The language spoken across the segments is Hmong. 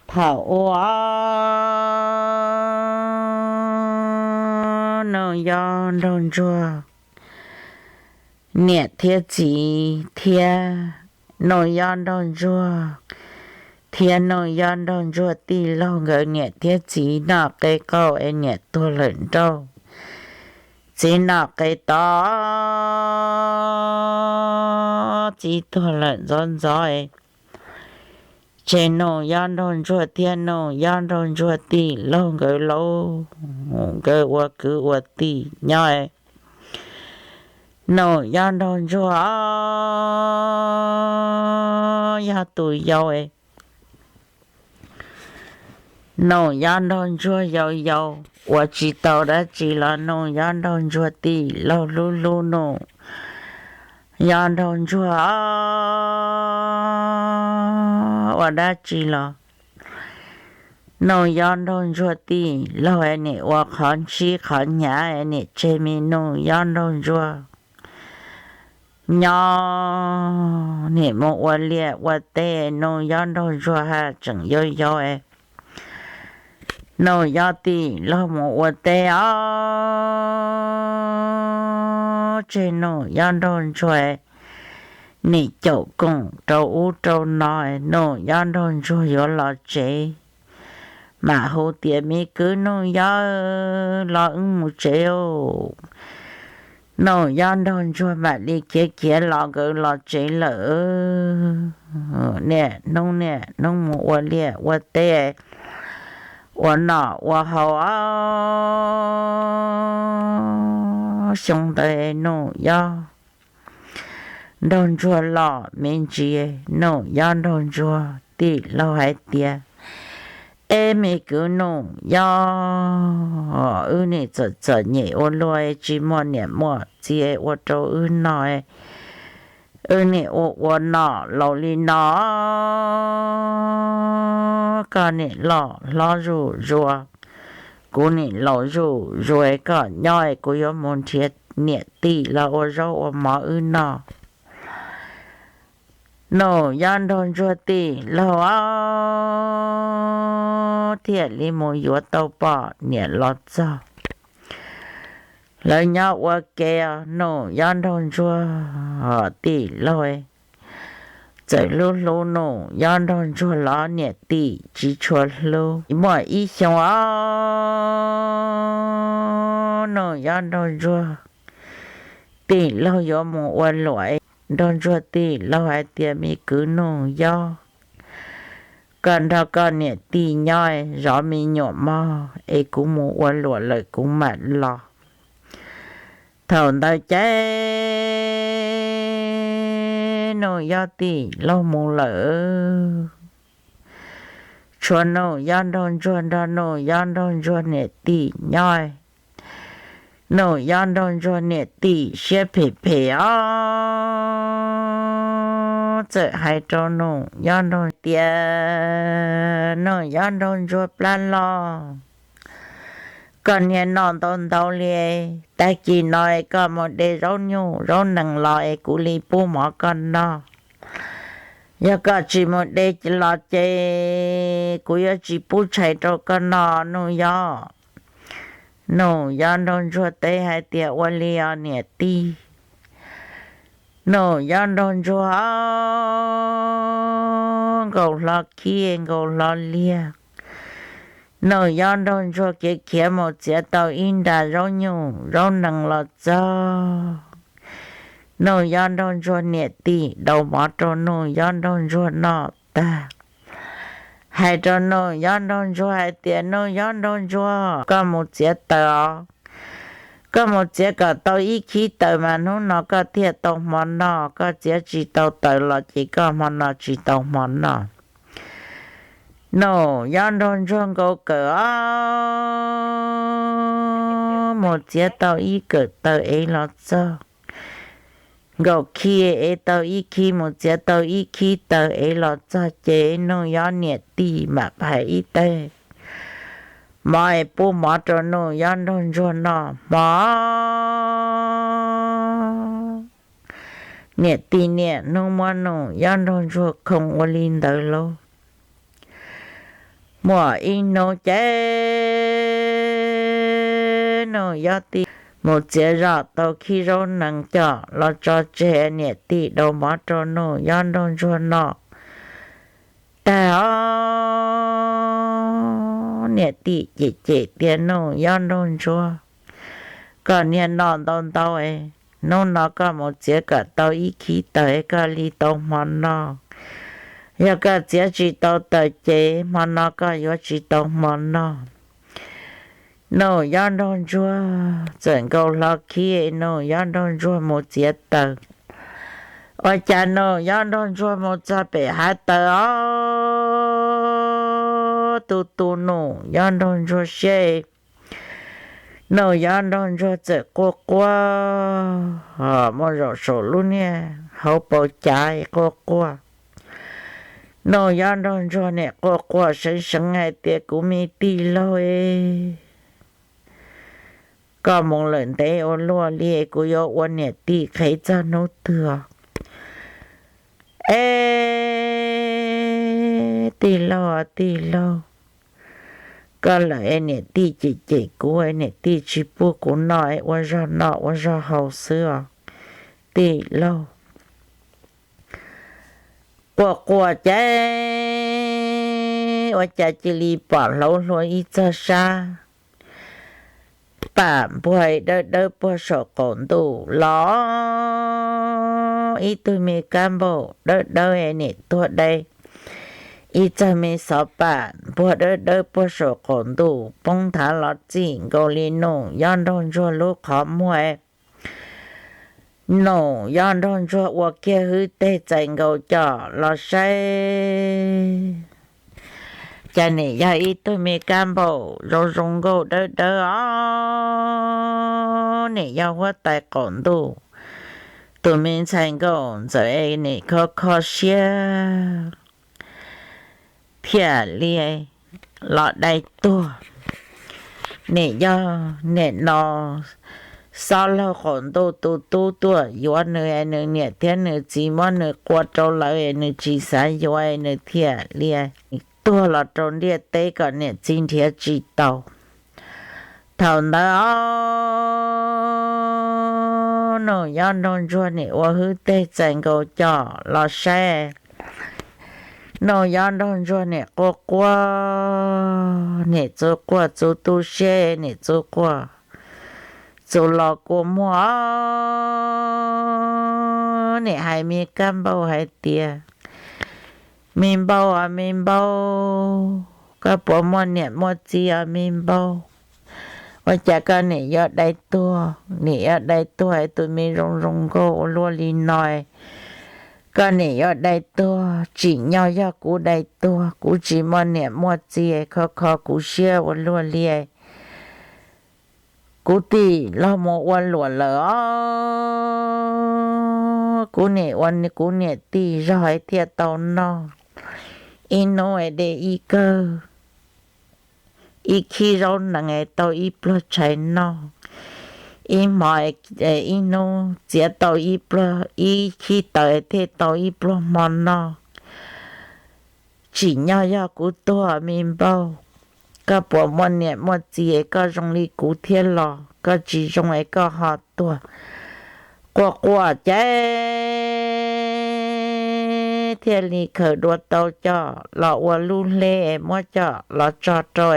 Thaum ub, Noog Yob Nraug Ntsuag niam thiab txiv thiab Noog Yob Nraug Ntsuag thiab Noog Yob Nraug Ntsuag tij laug nkawd niam thiab txiv noj qe qaug es niam tuag lawm nrauj, txiv noj qe tod, txiv tuag lawm ntxov ntxov es tseg Noog Yob Nraug Ntsuag thiab Noog Yob Nraug Ntsuag tij laug nkawd lauj, nkawd ua kwv ua tij nyob. Noog Yob Nraug Ntsuag yog tus yau. Noog Yob Nraug Ntsuag yau yau, ua tsis tau dab tsi los Noog Yob Nraug Ntsuag tij laug hlub hlub Noog Yob Nraug Ntsuag ua dab tsi los Noog Yob Nraug Ntsuag tij laug nim ua qhov ntsib qhov hnyav nim tseg me Noog Yob Nraug Ntsuag nyob, nim mus ua liaj ua teb. Noog Yob Nraug Ntsuag haj tseem yau yau, Noog Yob tij laug mus ua teb os, tseg Noog Yob Nraug Ntsuag nim caum koom rau ub rau no. Noog Yob Nraug Ntsuag yuav los tsev, mam hu tias, Me kwv Noog Yob, los wb mus tsev. Noog Yob Nraug Ntsuag mam li khiav khiav los, nkawd los tsev lawm. Niaj hnub niaj hnub mus ua liaj ua teb, ua noj ua haus os. Xyoo ntawd Noog Yob Nraug Ntsuag los me ntsis, Noog Yob Nraug Ntsuag tij laug hais tias, Eb me kwv Noog Yob, wb nim txom txom nyem ua luaj, tsis muaj niam muaj txiv ua rau wb noj, wb nim ua ua noj laus li no, koj nim loj hlob zuj zus, kuv nim laus zuj zus, koj nyob kuv yuav mus nrhiav niam tij los ua zaub ua mov wb noj. Noog Yob Nraug Ntsuag tij laug thiaj li mus yuav tau poj niam los txog. Lawv nyob ua ke, Noog Yob Nraug Ntsuag tij laug txawm hlub hlub Noog Yob Nraug Ntsuag los niam tij tsis tshua hlub. Muaj ib xyoo os, Noog Yob Nraug Ntsuag tij laug yuav mus ua luam, Nraug Ntsuag tij laug hais tias, Me kwv Noog Yob, koj nrog koj niam tij nyob zov me nyuam mog, es kuv mus ua luam lawm kuv mam los. Thaum ntawd ces Noog Yob tij laug mus lawm, tshuav Noog Yob Nraug Ntsuag nrog Noog Yob Nraug Ntsuag niam tij nyob. Noog Yob Nraug Ntsuag niam tij siab phem phem os, txawm hais rau Noog Yob Nraug tias, Noog Yob Nraug Ntsuag plab loj, koj niag noj ntau ntau li, tag kis no koj mus de zaub nyuj zaub nees los es kuv li pub mov koj noj. Yog koj tsis mus de los ces kuv yuav tsis pub tshais rau koj noj Noog Yob. Noog Yob Nraug Ntsuag teb hais tias, Ua li os niam tij. Noog Yob Nraug Ntsuag nkaus hlo khib nkaus hlo liag, Noog Yob Nraug Ntsuag khiav khiav mus txiav tau ib nra zaub nyuj zaub nees los txog. Noog Yob Nraug Ntsuag niam tij daus mov rau Noog Yob Nraug Ntsuag noj tag, hais rau Noog Yob Nraug Ntsuag hais tias, Noog Yob Nraug Ntsuag, koj mus txiav taws os. Koj mus txiav kom tau ib khib taws mas hnub no koj thiaj tau hmo noj, koj txiav tsis tau taws los ces koj hmo no tsis tau hmo noj. Noog Yob Nraug Ntsuag nkaus kawm os, mus txiav tau ib kawm taws ev los txog. Nkaus khib ev tau ib khib, mus txiav tau ib khib taws ev los txog ces Noog Yob niam tij mam phais ib teg mov es pub mov rau Noog Yob Nraug Ntsuag noj hmo. Niam tij niaj hnub muab Noog Yob Nraug Ntsuag khoo ua li ntawd lauj. Muaj ib hnub ces Nuj Yob Tij mus txiav zoj tau khib zaub nees coj los tso tseg, niam tij dau mov rau Nuj Yob Nraug Ntsuag noj tag os. Niam tij cem cem tias, Nuj Yob Nraug Ntsuag, koj niag noj ntau ntau, hnub no koj mus txiav kom tau ib khib taws koj li tau hmo noj. Yog koj txiav tsis tau taws ces hmo no koj yuav tsis tau hmo noj. Nuj Yob Nraug Ntsuag txawm nkaus hlo khib, Nuj Yob Nraug Ntsuag mus txiav taws. Ua cas Nuj Yob Nraug Ntsuag mus txog pem hav taws os, tu tu Nuj Yob Nraug Ntsuag siab. Nuj Yob Nraug Ntsuag txawm quaj quaj, muaj zaum saum lub niag hauv paus cav quaj quaj. Nuj Yob Nraug Ntsuag nim quaj quaj seev seev hais tias, Kuv me tij laug, koj mus lawm ntev ua luaj li, kuv yuav ua niam tij qhev txog hnub twg? Es tij laug, tij laug, koj lawm es niam tij cem cem kuv, niam tij tsis pub kuv noj, ua zog noj ua zog haus xwb os tij laug. Quaj quaj ces ua cas cia li pom hlauv hlua ib txog sab pam npuag dawb dawb puag saum qaum ntuj los ib tug me kab npauj dawb dawb nim tuag dai ib txog me xov pam npuag dawb dawb puag saum qaum ntuj poob nthav los txij nkaus li Nuj Yob Nraug Ntsuag lub qhov muag. Nuj Yob Nraug Ntsuag ua kiag hwb teg txais nkaus coj los saib, cas nim yog ib tug me kab npauj zoo zoo nkauj dawb dawb os, nim yog huab tais qaum ntuj tus me ntxhais nkauj ntxawm es nim kho kho siab thiaj li los dai tuag. Nim yog nim no xob laug qaum ntuj tus tub tuaj yuav nws, nws niam thiab nws txiv muab nws qua rau lawv, nws tsis xav yuav, nws thiaj li tuag los rau ntiaj teb kom niam txiv nrhiav tsis tau. Thaum ntawd os, Nuj Yob Nraug Ntsuag nim ua hwb teg txais nkaus coj los saib. Nuj Yob Nraug Ntsuag nim quaj quaj, nim txu quaj txu tu siab, nim txu quaj txu los kua muag os, nim hais me kab npauj hais tias, Me npauj os me npauj, koj puas muaj niam muaj txiv os me npauj? Ua cas koj nim yuav dai tuag, nim yuav dai tuag es tus me zoo zoo nkauj ua luaj li no, koj nim yuav dai tuag, tsim nyog yog kuv dai tuag, kuv tsis muaj niam muaj txiv, kho kho kuv siab ua luaj li. Kuv tij laug mus ua luam lawm os, kuv nim ua kuv niam tij zog thiaj tau noj. Ib hnub de ib kawg, ib khib zaub nees tau ib pluag tshais noj, ib hmo, ib hnub txiav tau ib pluag, ib khib taws thiaj tau ib pluag hmo noj. Tsim nyog yog kuv tuag me npauj, koj puas muaj niam muaj txiv es koj zoo li kuv thiab los? Koj tsis zoo es koj ho tuag. Quaj quaj ces thiaj li khaws dua tau coj los ua lub hleb es muab coj los tso rau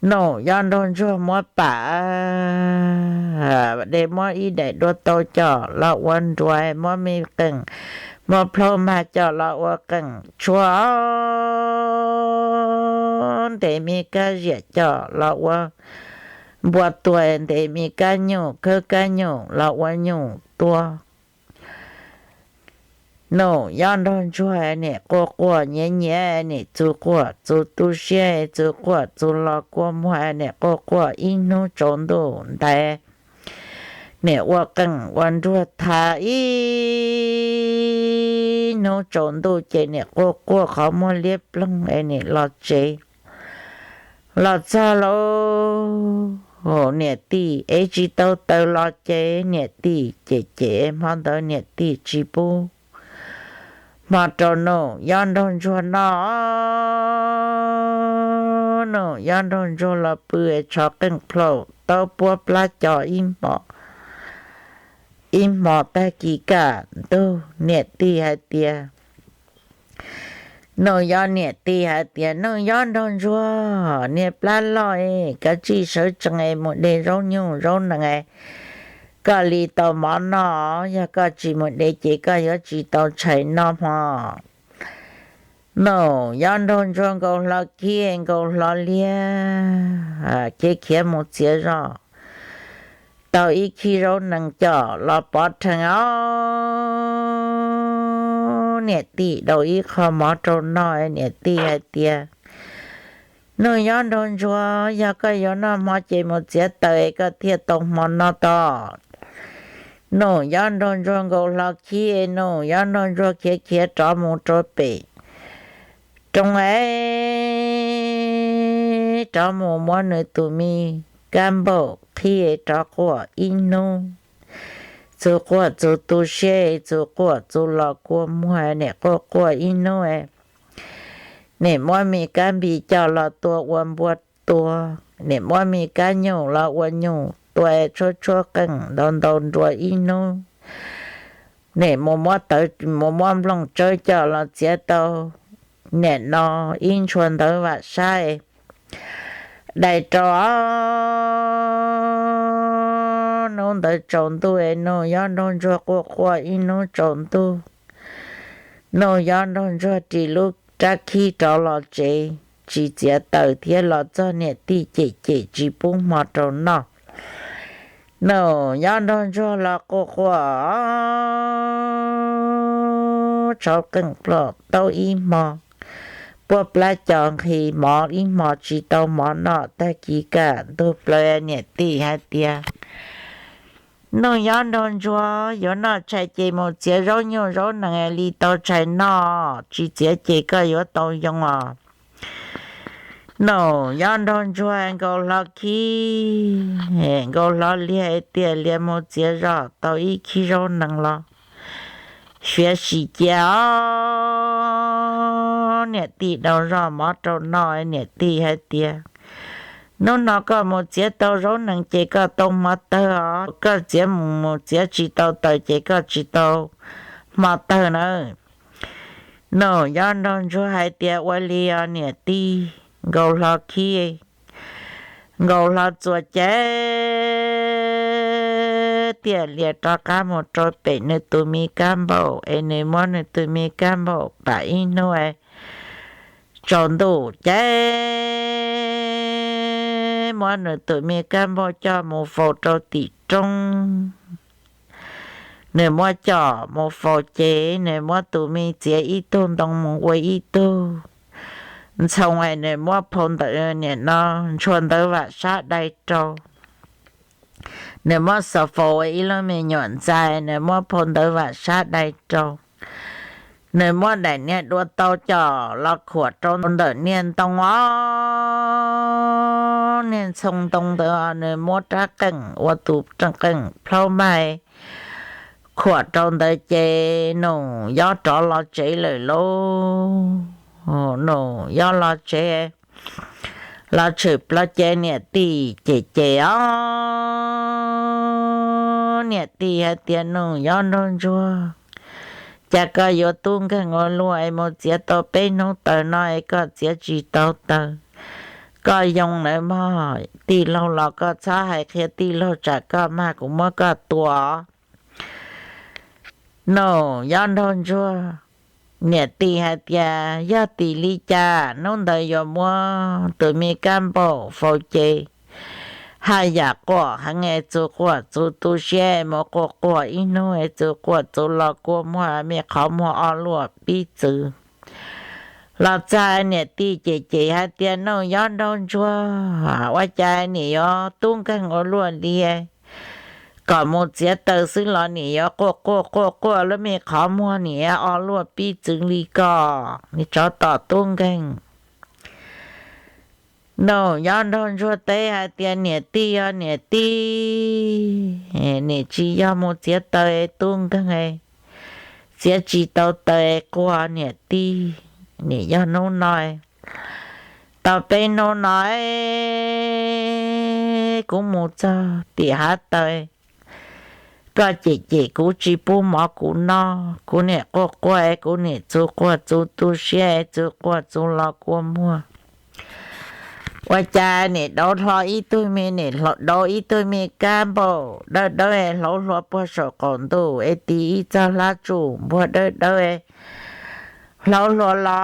Nuj Yob Nraug Ntsuag muab pam, de muab ib daim dua tau coj los ua nruas, muab me qeej, muab plhaub mag coj los ua qeej tshuab, ntes me kab ziam coj los ua npua tua, ntes me kab nyuj khawb kab nyuj los ua nyuj tua. Nuj Yob Nraug Ntsuag nim quaj quaj nyiav nyiav nim txu quaj txu tu siab, txu quaj txu los kua muag, nim quaj quaj ib hnub tsaus ntuj ntais, nim ua qeej ua nruas thav ib hnub tsaus ntuj ces nim quaj quaj qhov muag liab ploog es nim los tsev. Los txog lauj, niam tij ev tsis tau taws los ces niam tij cem cem, hmo ntawd niam tij tsis pub hmo rau Nuj Yob Nraug Ntsuag noj. Nuj Yob Nraug Ntsuag los pw es tshov qeej plhaum taub puab plab co ib hmos, ib hmos tag kis kaj ntug. Niam tij hais tias, Nuj Yob niam tij hais tias, Nuj Yob Nraug Ntsuag, niag plab loj es kav tsij sawv tsees es mus de zaub nyuj zaub nees es koj li tau mov noj. Yog koj tsis mus de ces koj yuav tsis tau tshais noj hmo. Nuj Yob Nraug Ntsuag nkaus hlo khib nkaus hlo liag, khiav khiav mus txiav zog tau ib khib zaub nees coj los pov rhees os. Niam tij daus ib qho mov rau noj, niam tij hais tias, Nuj Yob Nraug Ntsuag, yog koj yuav noj hmo ces mus txiav taws es koj thiaj tau hmo noj tod. Nuj Yob Nraug Ntsuag nkaus hlo khib, Nuj Yob Nraug Ntsuag khiav khiav rov mus rau pem roob es rov mus muab nws tus me kab npauj qhib rov quaj ib hnub. Txug quaj txug tu siab, txug quaj txug los kua muag, nim quaj quaj ib hnub, nim muab me kab npis coj los tua ua npua tua, nim muab me kab nyuj los ua nyuj tua tshuab tshuab qeej ntau ntau nruas ib hnub. Nim mus muab tawv, mus muab nplooj tsawb coj los txiav tau nim no ib ntshua ntawv vam sab dai rau. Hnub ntawd tsaus ntuj es Nuj Yob Nraug Ntsuag quaj quaj ib hnub tsaus ntuj. Nuj Yob Nraug Ntsuag ris lub rab khib rov los tsev, tsis txiav taws thiab los txog niam tij cem cem tsis pub hmo rau noj. Nuj Yob Nraug Ntsuag los quaj quaj tshov qeej plhaum taub ib hmo, puab plab co nqhis mov ib hmo tsis tau mov noj, tag kis kaj ntug plaws niam tij hais tias, Nuj Yob Nraug Ntsuag, yuav noj tshais ces mus txiav zaub nyuj zaub nees li tau tshais noj, tsis txiav ces koj yuav tau yoo os. Nuj Yob Nraug Ntsuag nkaus hlo khib, nkaus hlo liag tias lias mus txiav zog tau ib khib zaub nees los fiav sim cia os. Niam tij daus zog mov rau noj, niam tij hais tias, Hnub no koj mus txiav tau zaub nees ces koj tau hmo tawg os, koj txiav mus mus txiav tsis tau taws ces koj tsis tau hmo tawg nawb. Nuj Yob Nraug Ntsuag hais tias, Ua li os niam tij. Nkaus hlo khib, nkaus hlo txuas ces tias lias rov qab mus rau pem nws tus me kab npauj es nws muab nws tus me kab npauj pam ib hnub tsaus ntuj ces muab nws tus me kab npauj coj mus faus rau tim roob. Nws muab coj mus faus ces nws muab tus me txiav ib tug ntoo mus ua ib tug ntxhoo es nws muab phau ntawv, nim no ntshua ntawv vam sab dai rau. Nws muab xav faus ua ib lub me nyuam ntxais, nws muab phau ntawv vam sab dai rau. Nws muab daim niag dua tau coj los khuam rau ntawm niag ntoo os, niag ntxhoo ntoo ntawd, nws muab rab qeej ua tus qeej plaub maij khuam rau ntawd ces Nuj Yob rov los tsev lawm lauj. Nuj Yob los tsev, los tshwm plaws ces niam tij cem cem os. Niam tij hais tias, Nuj Yob Nraug Ntsuag, cas koj yuav tub nkeeg ua luaj es mus txiav tau peb hnub taws no es koj txiav tsis tau taws, koj yoo nawb mog. Tij laug los koj txhob hais qhia tij laug tsam koj mag kuv muab koj tua. Nuj Yob Nraug Ntsuag niam tij hais tias, Yog tim li cas hnub ntawd yuav muab tus me kab npauj faus ces haj yam quaj heev es txus quaj txus tu siab mus quaj quaj ib hnub es txus quaj txus los kua muag me qhov muag o luaj pib txwv. Los txog niam tij cem cem hais tias, Nuj Yob Nraug Ntsuag, ua cas nim yuav tub nkeeg ua luaj li, kom mus txiav taws xwb los nim yuav quaj quaj quaj quaj lub me qhov muag nim o luaj pib txwv li ko, nim tsov tom tub nkeeg. Nuj Yob Nraug Ntsuag teb hais tias, Niam tij os niam tij, nim tsis yog mus txiav taws tub nkeeg, txiav tsis tau taws quaj niam tij, nim yog hnub no, tau peb hnub no kuv mus txog tim hav taws, koj cem cem kuv tsis pub mov kuv noj, kuv nim quaj quaj es kuv nim txu quaj txu tu siab es txu quaj txu lo kua muag. Ua cas nim dauv hlo ib tug me, nim dauv ib tug me kab npauj dawb dawb es hlauv hlua puag saum qaum ntuj es tis ib txoj hlab tsuj npuag dawb dawb es hlauv hlua los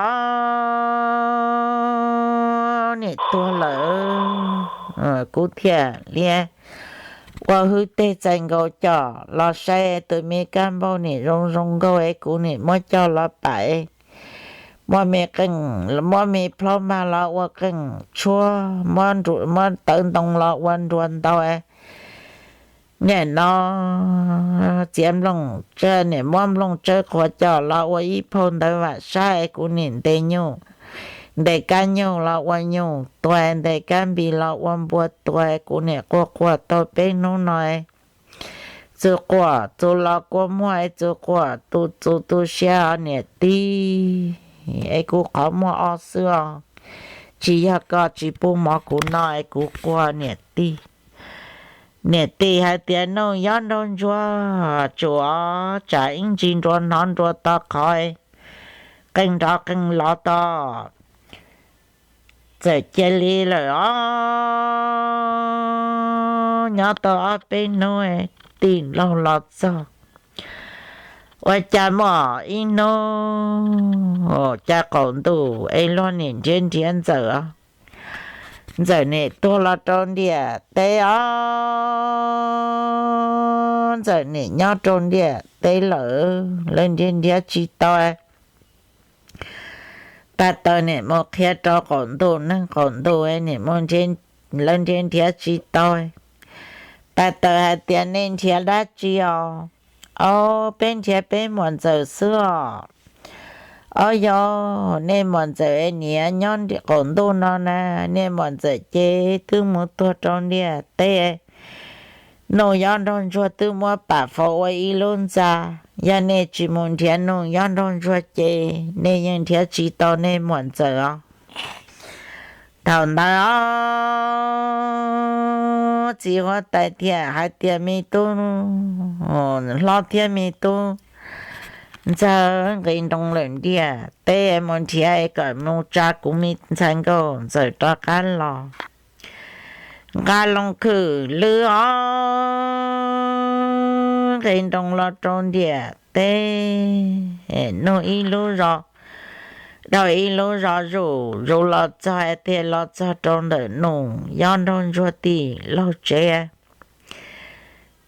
nim tuag lawm. Kuv thiaj li ua hwj teg txais nkaus coj los saib tus me kab npauj nim zoo zoo nkauj es kuv nim muab coj los pam, muab me qeej, muab me plhaub mag los ua qeej tshuab, muab tawv ntoo los ua nruas ntau. Nim no txiav nplooj, nim muab nplooj tsawb qhuav coj los ua ib phau ntawv vam sab es kuv nim ntes nyuj, ntes kab nyuj los ua nyuj tuag, ntes kab npis los ua npua tuag, kuv nim quaj quaj tau peb hnub no. Txu quaj txu lo kua muag es txu quaj tu txu tu siab os niam tij, es kuv qhov muag ob xwb os, tsis yog koj tsis pub mov kuv noj es kuv quaj niam tij. Niam tij hais tias, Nuj Yob Nraug Ntsuag, tsuav tsam ib ntsis nruas hnov nruas to qhov, qeej nrov qeej lov to, txawm cia li lawm os. Nyob tau ob peb hnub, tij laug los txog, ua cas muaj ib hnub cas qaum ntuj es luag nim nrhiav nrhiav Ntxawm os. Ntxawm nim tuag los rau ntiaj teb os. Ntxawm nim nyob rau ntiaj teb lawm, lawv nrhiav nrhiav tsis tau. Tag taws nim mus qhia rau qaum ntuj, neeg qaum ntuj nim, lawv nrhiav nrhiav tsis tau. Tag taws hais tias, Nej nrhiav dab tsi os? Au, peb nrhiav peb muam Ntxawm xwb os. Au, yog nej muam Ntxawm niam nyob qaum ntuj no na, nej muam Ntxawm ces twb mus tuag rau ntiaj teb. Nuj Yob Nraug Ntsuag twb muab pam faus ua ib lub ntxa. Yog nej tsis mus nrhiav Nuj Yob Nraug Ntsuag ces nej yeej nrhiav tsis tau nej muam Ntxawm os. Thaum ntawd os, txiv huab tais thiaj hais tias, Me tub hlob thiab me tub ntxawg, nqis nroos lawm ntiaj teb mus nrhiav kom mus tsa kuv me ntxhais nkauj Ntxawm rov qab los. Nqa loo khwm lwb os, nqis nroos los rau ntiaj teb, nug ib lub zos dhau ib lub zos, zuj zus los txog, thiaj los txog rau ntawm Nuj Yob Nraug Ntsuag tij laug tsev.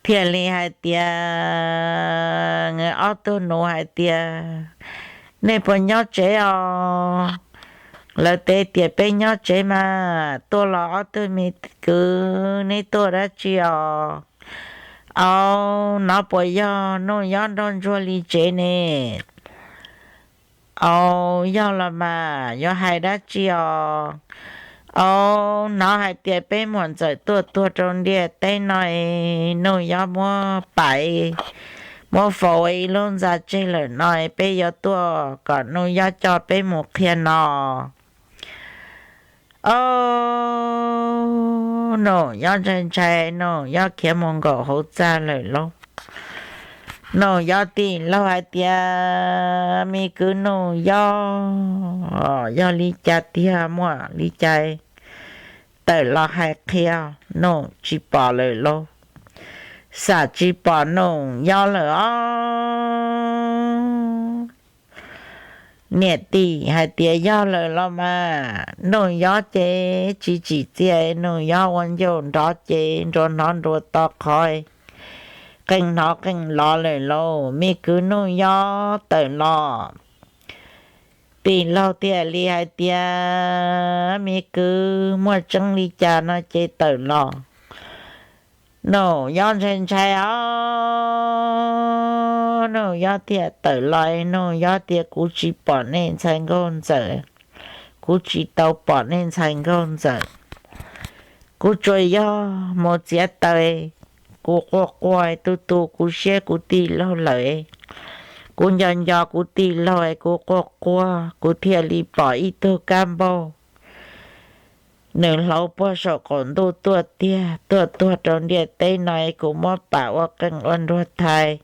Thiaj li hais tias, ob tug nus hais tias, Nej puas nyob tsev os? Lawv teb tias, Peb nyob tsev mas. Tuaj los ob tug me kwv, neb tuaj dab tsi os? Au, nov puas yog Nuj Yob Nraug Ntsuag li tsev ne? Au, yog los mas, yuav hais dab tsi os? Au, nov hais tias peb muam Ntxawm tuaj tuag rau ntiaj teb no, Nuj Yob muab pam, muab faus ua ib lub ntxa tseg lawm no, peb yuav tuaj kom Nuj Yob coj peb mus qhia no. Au, Nuj Yob ntshai ntshai, Nuj Yob khiav mus nkaum hauv txaj lawm lauj. Nuj Yob tij laug hais tias, Me kwv Nuj Yob, yog li cas tiag, muaj li cas tawm los hais qhia. Nuj tsis pom lawm lauj, xam tsis pom Nuj Yob lawm os. Niam tij hais tias, Yog lawm los mas. Nuj Yob ces tsis tsim txiaj, Nuj Yob ua ncauj nrov ces nruas hnov nruas to qhov, qeej hnov qeej lov lawm lauj. Me kwv Nuj Yob tawm los. Tij laug thiaj li hais tias, Me kwv, muaj tseeb li cas no ces tawm los. Nuj Yob ntshai ntshai os, Nuj Yob thiaj tawm los. Nuj Yob tias, Kuv tsis pom nej ntxhais nkauj Ntxawm, kuv tsis tau pom nej ntxhais nkauj Ntxawm. Kuv tsuas yog mus txiav taws, kuv quaj quaj tu tu kuv siab kuv tij laug lawm. Kuv nco nco kuv tij laug es kuv quaj quaj, kuv thiaj li pom ib tug kab npauj, nws hlauv puag saum qaum ntuj tuaj tiag, tuaj tuag rau ntiaj teb no es kuv muab pam ua qeej ua nruag thaiv,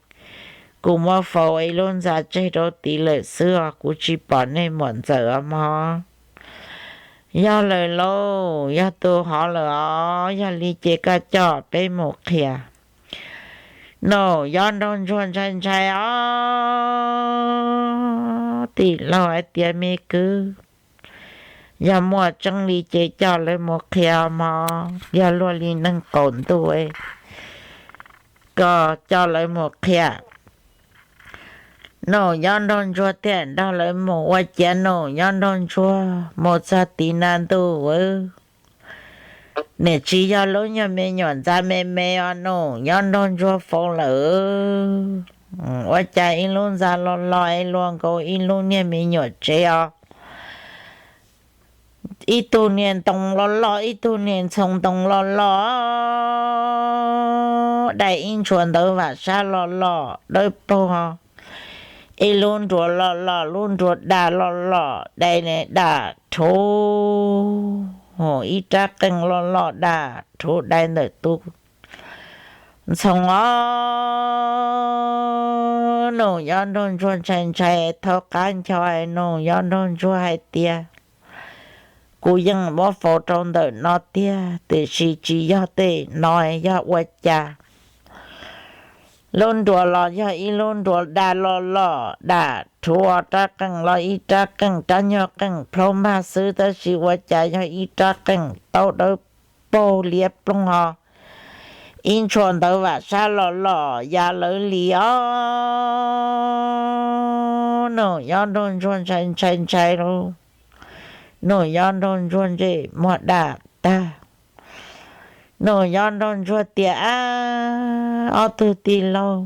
kuv muab faus ib lub ntxa tseg rau tid lawm xwb os, kuv tsis pom nej muam ntxawm os mog. Yog lawm lauj, yog tus hov lawm os, yog li ces koj coj peb mus qhia. Nus Yob Nraug Ntsuag ntshai ntshai os, tij laug hais tias me kwv, yog muaj tseeb li ces coj lawv mus qhia mog, yog luag li neeg qaum ntuj, koj coj lawv mus qhia. Nus Yob Nraug Ntsuag thiaj nrog lawv mus. Ua cas Nus Yob Nraug Ntsuag mus txog tid na ntuj, nim tsis yog lub nyuag me nyuam ntxa me me os, Nus Yob Nraug Ntsuag faus lawm. Ua cas ib lub ntxa loj loj es luag nkaus ib lub niag me nyuam tsev os, ib tug niag ntoo loj loj, ib tug niag ntxhoo ntoo loj loj, dai ib ntshua ntawv vam sab loj loj dawb paug, ib lub nruas loj loj, lub nruas daj loj loj, dai daj rhuv, ib rab qeej loj loj daj rhuv dai ntawm tus ntxhoo os. Nus Yob Nraug Ntsuag ntshai ntshai, thaub qab ncho, Nus Yob Nraug Ntsuag hais tias, kuv yeej muab faus rau ntawm no tiag, tiam sis tsis yog tej no, yog ua cas lub nruas los yog ib lub nruas daj loj loj, daj rhuv, rab qeej los ib rab qeej, rab nyuag qeej plhaub mag xwb, tab sis ua cas yog ib rab qeej taub dawb paug liab ploog ho, ib ntshua ntawv vam sab loj loj ya lawv li os. Nus Yob Nraug Ntsuag ntshai ntshai ntshai lauj, Nus Yob Nraug Ntsuag ntsej muag daj tag. Nus Yob Nraug Ntsuag tias, ab, ob tug tij laug,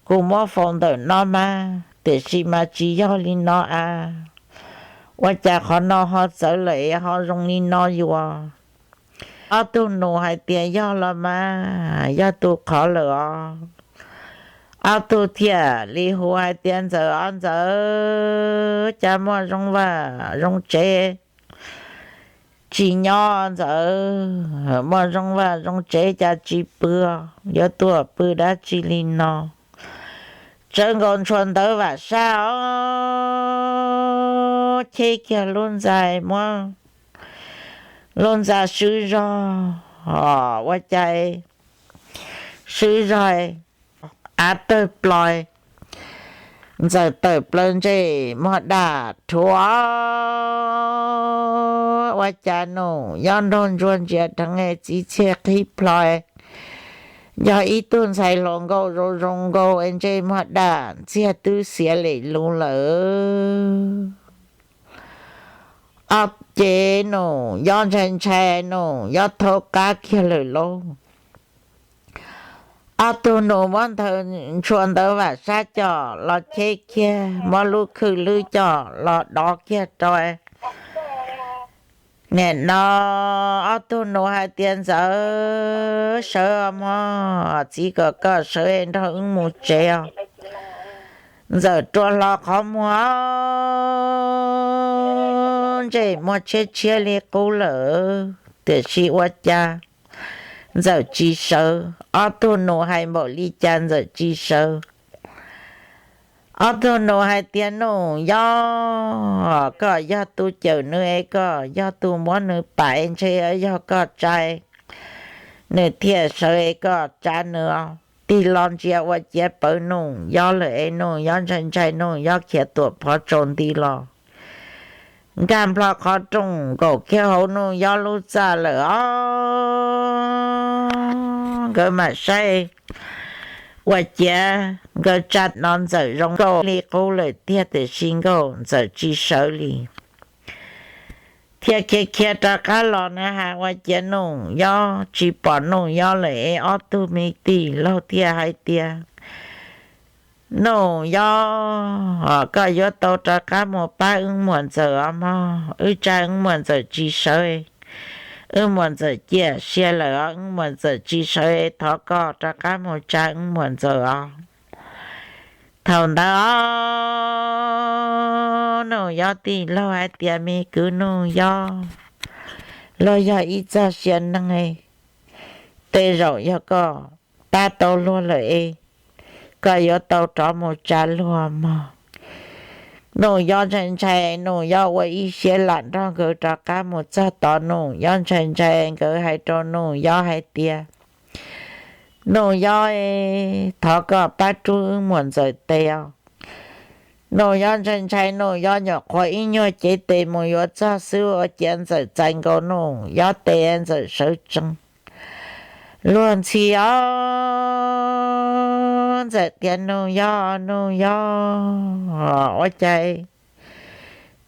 kuv muab faus ntawm no mas, tiam sis mas tsis yog li no a, ua cas qhov no ho txawv lawm es ho zoo li no yuav? Ob tug nus hais tias, yog los mas, yog tus qhov lawm os. Ob tug thiaj li hu hais tias, ntxawm os ntxawm, cas muaj zoo vaj zoo tsev tsis nyob ntxawm, muaj zoo vaj zoo tsev cas tsis pw, yuav tuaj pw dab tsi li no? Tsawv nkaus ntshua ntawv vam sab os, cheb kiag lub ntxa, muab lub ntxa swb zog, ua cas swb zog, av tawg ploi, ntxawm tawm plaws ntsej muag daj rhuav, ua cas Nus Yob Nraug Ntsuag ntsia dheev txiv txhiaj qhib plho, yog ib tug ntxhais hluas nkauj zoo zoo nkauj es ntsej muag daj ntxiag twb xiav lem lus lawm. Ob ces Nus Yob ntshai ntshai, Nus Yob thaub qab kiag lawm lauj. Ob tug nus muab ntshua ntawv vam sab coj los cheb kiag, muab lub khwj lwb coj los dov kiag rau. Nim no ob tug nus hais tias, ntxawm, sawv mog, txiv kom koj sawv nrog wb mus tsev os. Ntxawm rua hlo qhov muag, ntsej muag tshiab tshiab li qub lawm, tiam sis ua cas ntxawm tsis sawv. Ob tug nus hais npaum li cas ntxawm tsis sawv. Ob tug nus hais tias, Nus Yob, koj yog tus cawm nws es koj yog tus muab nws pam es ntshe yog koj tsa nws thiaj sawv es koj tsa nws os. Tig los ntsia ua ciav pawv Nus Yob lawm es Nus Yob ntshai ntshai, Nus Yob khiav tuam phov tsaus nti los nkag nplho qhov rooj nkaum kiag hauv Nus Yob lub txaj lawm os. Nkawd mam saib ua ciav nkawd tsa no ntxawm zoo nkauj li qub lawm tiag, tiam sis nkauj ntxawm tsis sawv li. Thiaj khiav khiav rov qab los na has ua ciav Nus Yob tsis pom Nus Yob lawm es ob tug me tij laug thiaj hais tias, Nus Yob, koj yuav tau rov qab mus pab wb muam ntxawm os mog, wb tsa wb muam ntxawm tsis sawv, wb muam ntxawm ciaj sia lawm os, wb muam ntxawm tsis sawv, thov koj rov qab mus tsa wb muam ntxawm os. Thaum ntawd os, Nuj Yob tij laug hais tias, Me kwv Nuj Yob, luag yog ib txoj sia neeg, tej zaum yog koj pab tau luag lawm es koj yuav tau rov mus tsa luag mog. Nuj Yob ntshai ntshai, Nuj Yob ua ib siab lam nrog nkawd rov qab mus txog tod. Nuj Yob ntshai ntshai, nkawd hais rau Nuj Yob hais tias, Nuj Yob, thov koj pab rub wb muam Ntxawm tes os. Nuj Yob ntshai ntshai, Nuj Yob nyuam qhuav ib nyuag cev tes mus yuav txog xwb ua ciav Ntxawm txais nkaus Nuj Yob tes, Ntxawm sawv tsees. Luag ntxhi os, Ntxawm tias, Nuj Yob, Nuj Yob, ua cas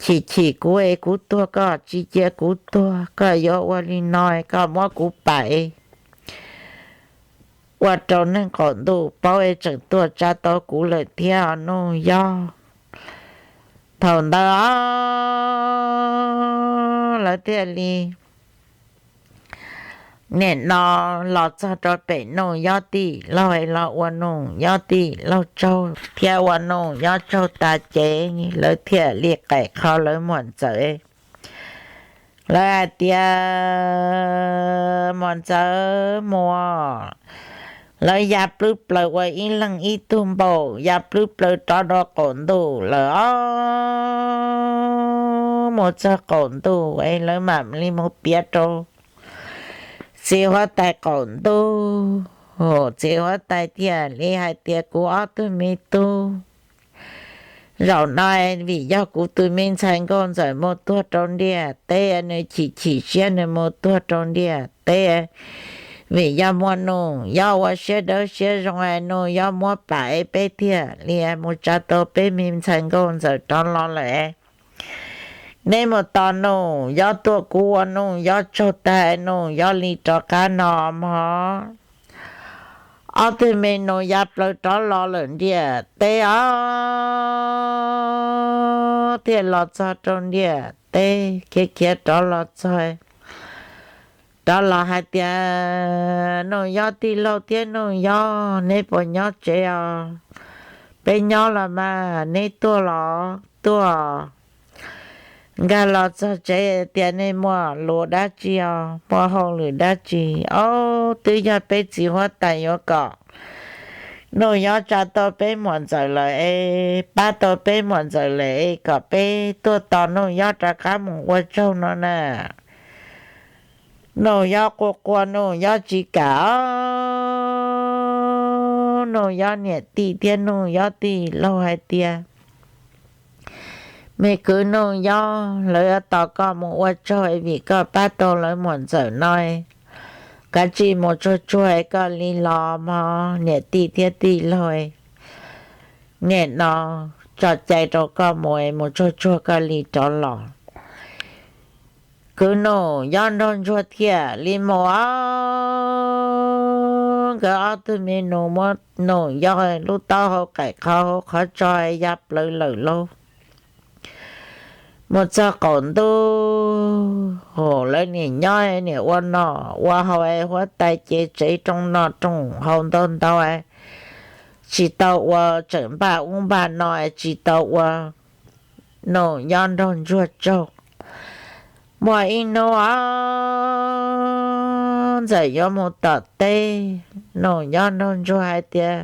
chim chim kuv es kuv tuag koj tsis cia kuv tuag, koj yuav ua li no es koj muab kuv pam es ua rau neeg qaum ntuj paub es tseem tuaj tsa tau kuv lawm thiab os Nuj Yob. Thaum ntawd os, lawv thiaj li nim no los txog rau pem Nuj Yob tij laug es los ua Nuj Yob tij laug tsaug thiab ua Nuj Yob tsaug tas ces lawv thiaj li qaim qho lawv muam Ntxawm. Lawv hais tias, Muam Ntxawm, mus. Lawv ya plwb plaws ua ib leeg ib tug npaum, ya plwb plaws rov rau qaum ntuj lawm os. Mus txog qaum ntuj es lawv mam li mus piav rau txiv huab tais qaum ntuj. Txiv huab tais thiaj li hais tias, Kuv ob tug me tub, zaum no vim yog kuv tus me ntxhais nkauj Ntxawm mus tuag rau ntiaj teb, nws chim chim siab nws mus tuag rau ntiaj teb, vim yog muaj Nuj Yob ua siab dawb siab zoo es Nuj Yob muab pam es peb thiaj li mus tsa tau peb me ntxhais nkauj Ntxawm rov los lawm. Neb mus tos Nuj Yob tuaj, kuv ua Nuj Yob tsaug tag Nuj Yob li rov qab no mog. Ob tug me nus ya plaws rov los lawm ntiaj teb os, thiaj los txog rau ntiaj teb khiav khiav rov los txog, rov los hais tias, Nuj Yob tij laug thiab Nuj Yob, neb puas nyob tsev os? Peb nyob los mas, neb tuaj los? Tuaj. Nkag los txog tsev tias, Nej muaj lus dab tsi os? Muaj hauj lwm dab tsi? Ob, twb yog peb txiv huab tais yuav kom Nuj Yob tsa tau peb muam Ntxawm lawm es, pab tau peb muam Ntxawm lawm es kom peb tuaj tos Nuj Yob rov qab mus ua tsaug no na. Nuj Yob quaj quaj, Nuj Yob tsis kam os. Nuj Yob niam tij thiab Nuj Yob tij laug hais tias, Me kwv Nuj Yob, lawv yuav tos koj mus ua tsaug vim koj pab tau lawv muam Ntxawm no, kav tsij mus tsuag tsuag koj li los mog niam tij thiab tij laug. Niam no tso cai rau koj mus, mus tsuag tsuag koj li rov los. Kwv Nuj Yob nraug ntsuag thiaj li mus os. Nkawd ob tug me nus muab Nuj Yob lub taub hau qaim qhov hauv qhov tso ya plaws lawm lauj. Mus txog qaum ntuj, lawv niam nyob niam ua noj ua haus, huab tais ces tsev rooj noj rooj haus ntau ntau, tsis tau ua, tseem npaj ub npaj no, tsis tau ua Nuj Yob nraug ntsuag tsaug. Muaj ib hnub os, Ntxawm yuav mus tom teb. Nuj Yob nraug ntsuag hais tias,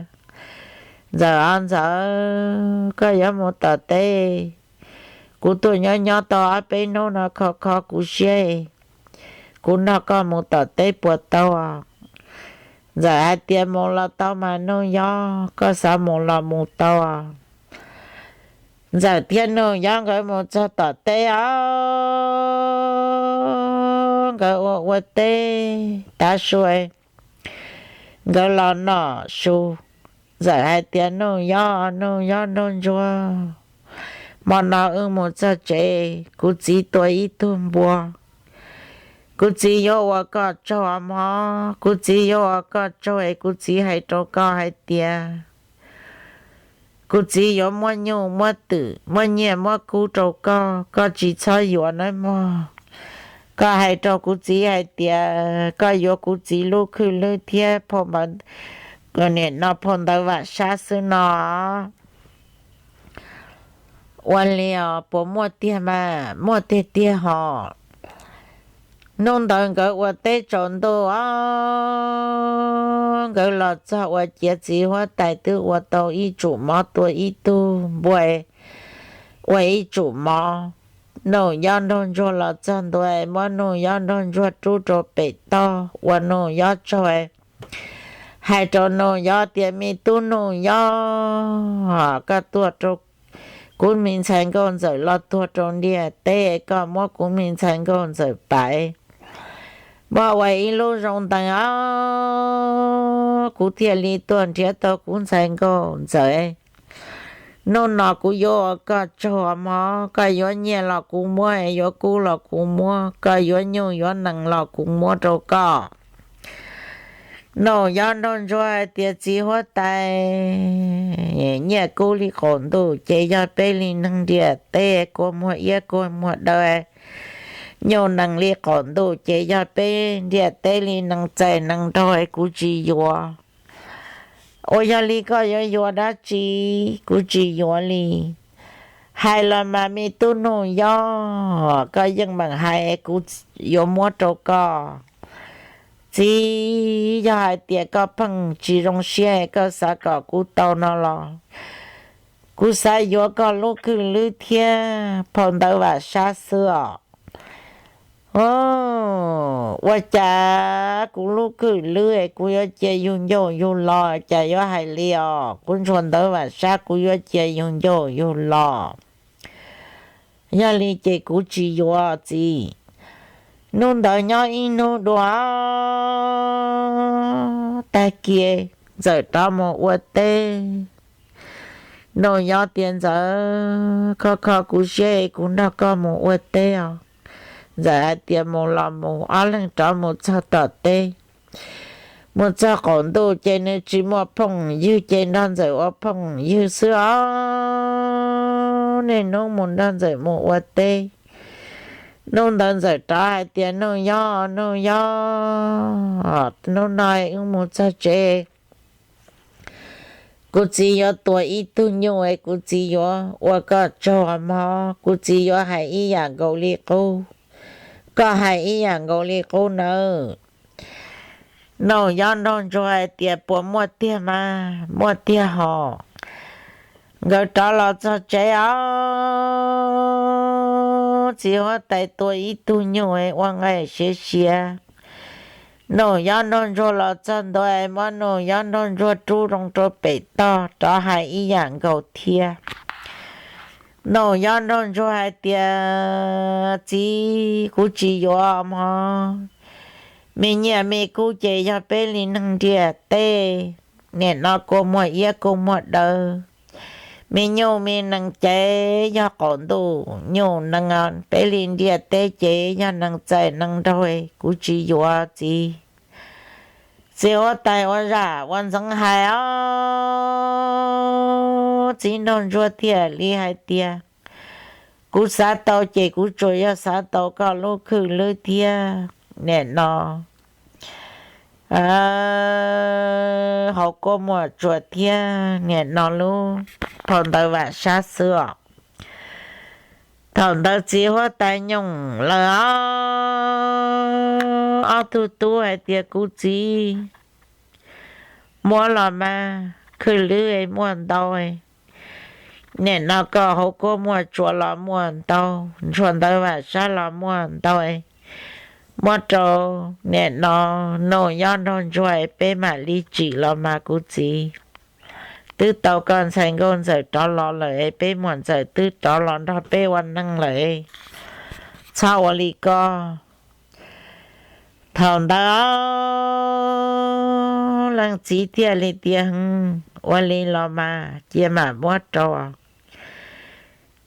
Ntxawm os Ntxawm, koj yuav mus tom teb, kuv tuaj nyob nyob tau ob peb hnub no kho kho kuv siab, kuv nrog koj mus tom teb puas tau? Ntxawm hais tias, Mus los tau mas Nuj Yob, koj xav mus los mus tau. Ntxawm thiab Nuj Yob nkawd mus txog tom teb os, nkawd ua ua teb tav su, nkawd los noj su. Ntxawm hais tias, Nuj Yob, Nuj Yob nraug ntsuag, hmo no wb mus txog tsev, kuv txiv tua ib tug npua. Kuv txiv yuav ua koj tsaug mog, kuv txiv yuav ua koj tsaug es kuv txiv hais rau koj hais tias, kuv txiv yuav muab nyuj muab twm muab nyiaj muab kub rau koj, koj tsis txhob yuav nawb mog. Koj hais rau kuv txiv hais tias koj yuav kuv txiv lub khwj lwb thiab phau ntawv, nim no phau ntawv vam sab xwb no. Ua li os, puas muaj tiag mas? Muaj tiag tiag hos. Hnub ntawd nkawd ua teb tsaus ntuj os, nkawd los txog ua ciav txiv huab tais twb ua tau ib tsum mov, tua ib tug npua, ua ib tsum mov. Nuj Yob Nraug Ntsuag los txog ntua, muab Nuj Yob Nraug Ntsuag rub rau pem toj, ua Nuj Yob tsaug, hais rau Nuj Yob tias, Me tub Nuj Yob, koj tuaj rau kuv me ntxhais nkauj ntxawm los tuag rau ntiaj teb, koj muab kuv me ntxhais nkauj ntxawm paiv, muab ua ib lub zoo ntees os, kuv thiaj li tuaj nrhiav tau kuv ntxhais nkauj ntxawm. Hnub no kuv yuav ua koj tsaug mog, koj yuav nyiaj los kuv muab, yuav kub los kuv muab, koj yuav nyuj yuav nees los kuv muab rau koj. Nuj Yob Nraug Ntsuag hais tias, Txiv huab tais, nyiaj kub li qaum ntuj ces yog peb li neeg ntiaj teb kua muag iab kua muag daw, nyuj nees li qaum ntuj ces yog peb ntiaj teb li nees txais nees nraug, kuv tsis yuav. Ua yog li koj yuav yuav dab tsi? Kuv tsis yuav li. Hais los mas me tub Nuj Yob, koj yeej meem hais, kuv yuav muab rau koj. Txiv, yog hais tias koj pheej tsis zoo siab, koj xav kom kuv tau no los kuv xav yuav koj lub khwj lwb thiab phau ntawv vam sab xwb os. Ua cas kuv lub khwj lwb es kuv yuav cia yug ncauj yug lo, cas yuav hais li os? Kuv ntshua ntawv vam sab kuv yuav cia yug ncauj yug lo. Yog li ces kuv tsis yuav txiv. Hnub ntawd nyob ib hnub dua, tag kis Ntxawm rov mus ua teb. Nuj Yob tias, Ntxawm, kho kho kuv siab es kuv nrog koj mus ua teb os. Ntxawm hais tias, Mus los mus. Ob leeg rov mus txog tom teb. Mus txog qaum ntuj ces nws tsis muaj phooj ywg ces nrog Ntxawm ua phooj ywg xwb os. Niaj hnub mus nrog Ntxawm mus ua teb. Hnub ntawd Ntxawm rov hais tias, Nuj Yob, Nuj Yob, hnub no wb mus txog tsev, kuv txiv yuav tua ib tug nyuj es kuv txiv yuav ua koj tsaug mog, kuv txiv yuav hais ib yam nkaus li qub, koj hais ib yam nkaus li qub nawb. Nuj Yob Nraug Ntsuag hais tias, Puas muaj tiag mas? Muaj tiag hos. Nkawd rov los txog tsev os, txiv huab tais tua ib tug nyuj ua nqaij siav siav. Nuj Yob Nraug Ntsuag los txog ntua, muab Nuj Yob Nraug Ntsuag rub zoo rau pem toj, rov hais ib yam nkaus thiab. Nuj Yob Nraug Ntsuag hais tias, Txiv, kuv tsis yuav mog. Me nyiaj me kub ces yog peb li neeg ntiaj teb, nim no kua muag iab kua muag daw. Me nyuj me nees ces yog qaum ntuj nyuj nees, peb li ntiaj teb ces yog nees txais nees nraug, kuv tsis yuav txiv. Txiv huab tais ua zam ua ntxeev hais os, txiv Nraug Ntsuag thiaj li hais tias, Kuv xav tau ces kuv tsuas yog xav tau koj lub khwj lwb thiab nim no hauv kua muag tsuas thiab nim no lub phau ntawv vam sab xwb os. Thaum ntawd txiv huab tais nyooj lawm os, ob tug tub hais tias, Kuv txiv, muab los mas, khwj lwb muaj ntau, nim no koj hauv kua muag tsuas los muaj ntau, ntshua ntawv vam sab los muaj ntau, muab rau nim no Nuj Yob Nraug Ntsuag peb mam li tsim los mas kuv txiv. Twb tau koj ntxhais nkauj ntxawm rov los lawm, peb muam ntxawm twb rov los nrog peb ua neej lawm, txhob ua li ko. Thaum ntawd leej txiv thiaj li tias, Ua li los mas cia mam muab rau.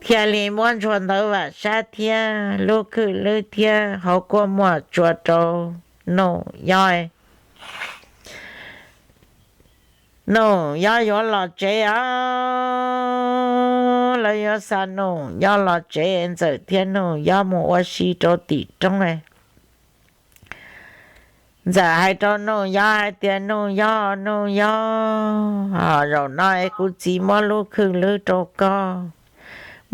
Thiaj li muab ntshua ntawv vam sab thiab lub khwj lwb thiab hauv kua muag tsuas rau Nuj Yob. Nuj Yob yuav los tsev os, lawv yuav xa Nuj Yob los tsev, Ntxawm thiab Nuj Yob mus ua si rau tim roob. Ntxawm hais rau Nuj Yob hais tias, Nuj Yob, Nuj Yob, zaum no es kuv txiv muab lub khwj lwb rau koj,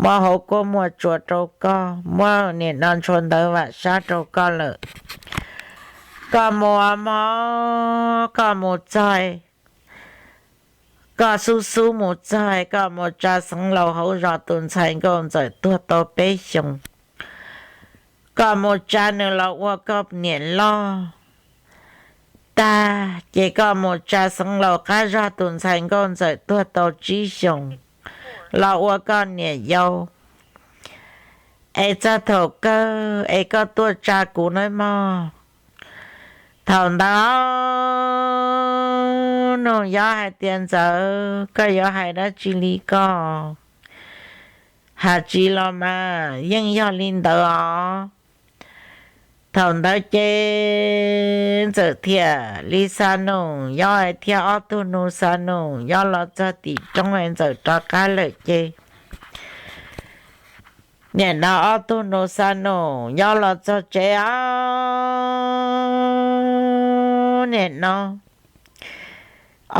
muab hauv kuab muaj tsuas rau koj, muab niam no ntshua ntawv vam sab rau koj lawm. Koj mus mog, koj mus txog, koj xub xub mus txog, koj mus tsa Xeev Laus hauv zos tus ntxhais nkauj ntxawm tuag tau peb xyoos, koj mus tsa nws los ua koj niam loj tag, ces koj mus tsa Xeev Laus qab zog tus ntxhais nkauj ntxawm tuag tau tsib xyoos los ua koj niam yau. Es txog thaum kawg es koj tuaj tsa kuv nawb mog. Thaum ntawd Nuj Yob hais tias, Ntxawm, koj yuav hais dab tsi li koj? Has tsis los mas yeej yog li ntawd os. Thaum ntawd ces Ntxawm thiaj li xa Nuj Yob thiab ob tug nus xa Nuj Yob los txog tim roob es Ntxawm rov qab lawm ces nim no ob tug nus xa Nuj Yob los txog tsev os. Nim no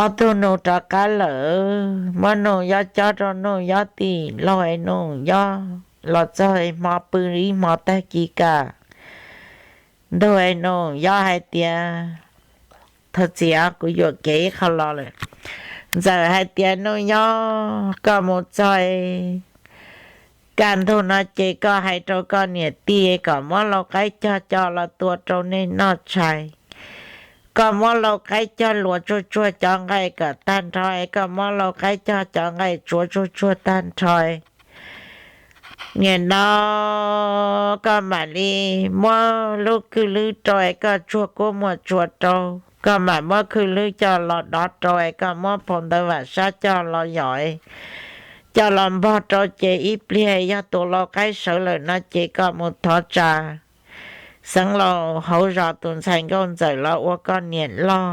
ob tug nus rov qab lawm, muab Nuj Yob cob rau Nuj Yob tij laug es Nuj Yob los txog hmo pw ib hmo tag kis kam, Nuj Yob hais tias, thov txim, kuv yuam kev ib qho los lawm. Ntxawm hais tias, Nuj Yob, koj mus txog kaj ntug no ces koj hais rau koj niam tij kom muab lau qaib cog coj los tua rau nej noj tshais. Koj muab lau qaib cog luas tsuag tsuag cov nqaij kom tag nrho, koj muab lau qaib cog cov nqaij tsuav tsuag tsuag tag nrho. Nim no koj mam li muab lub khwj lwb rau es koj tsuag kuab muaj tsuas rau, koj mam muab khwj lwb coj los dov rau es koj muab phau ntawv vam sab coj los yom, coj los npog rau ces ib pliag yog tus lau qaib sawv lawm no ces koj mus thov tsa Xeev Laus hauv zos tus ntxhais nkauj ntxawm los ua koj niam loj.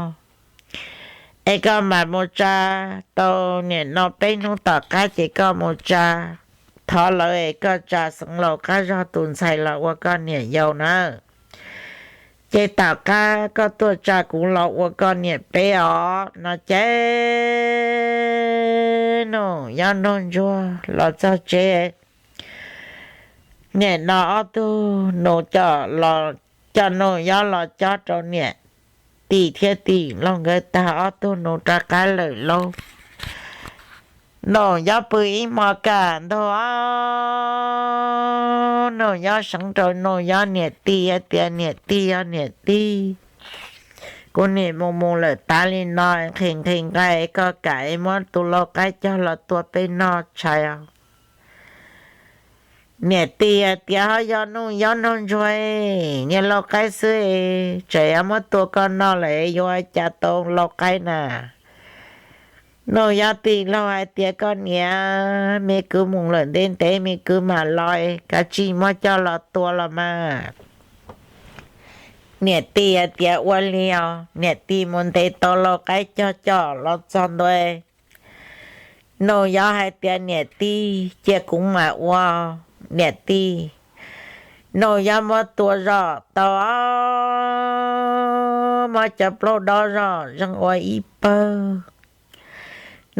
Es koj mam mus tsa tau nim no peb hnub tom qab ces koj mus tsa, thov lawv es koj tsa Xeev Laus qab zog tus ntxhais los ua koj niam yau na. Ces tom qab koj tuaj tsa kuv los ua koj niam peb os no ces Nuj Yob Nraug Ntsuag los txog tsev. Nim no ob tug nus coj los, coj Nuj Yob los cob rau niam tij thiab tij laug nkawd tag, ob tug nus rov qab lawm lauj. Nuj Yob pw ib hmo kaj ntug, Nuj Yob seev rau Nuj Yob niam tij hais tias, Niam tij os niam tij, kuv nim mus mus lawm tas li no, nqhis nqhis nqaij koj kam muab tus lau qaib cog los tua peb noj tshais os. Niam tij hais tias, Ho yog Nuj Yob Nraug Ntsuag, niag lau qaib xwb, tseem yuav muab tua koj noj lawm yuav ua cas tau lau qaib na? Nuj Yob tij laug hais tias, Koj niam, me kwv mus lawm ntev ntev me kwv mam los, kav tsij muab coj los tua los mas. Niam tij hais tias, Ua li os. Niam tij mus ntes tau lau qaib cog coj los txog ntua, Nuj Yob hais tias, Niam tij, cia kuv mam ua. Niam tij, Nuj Yob muab tua zoj tau, muab cov plaub dob zoj zeeg ua ib pawg.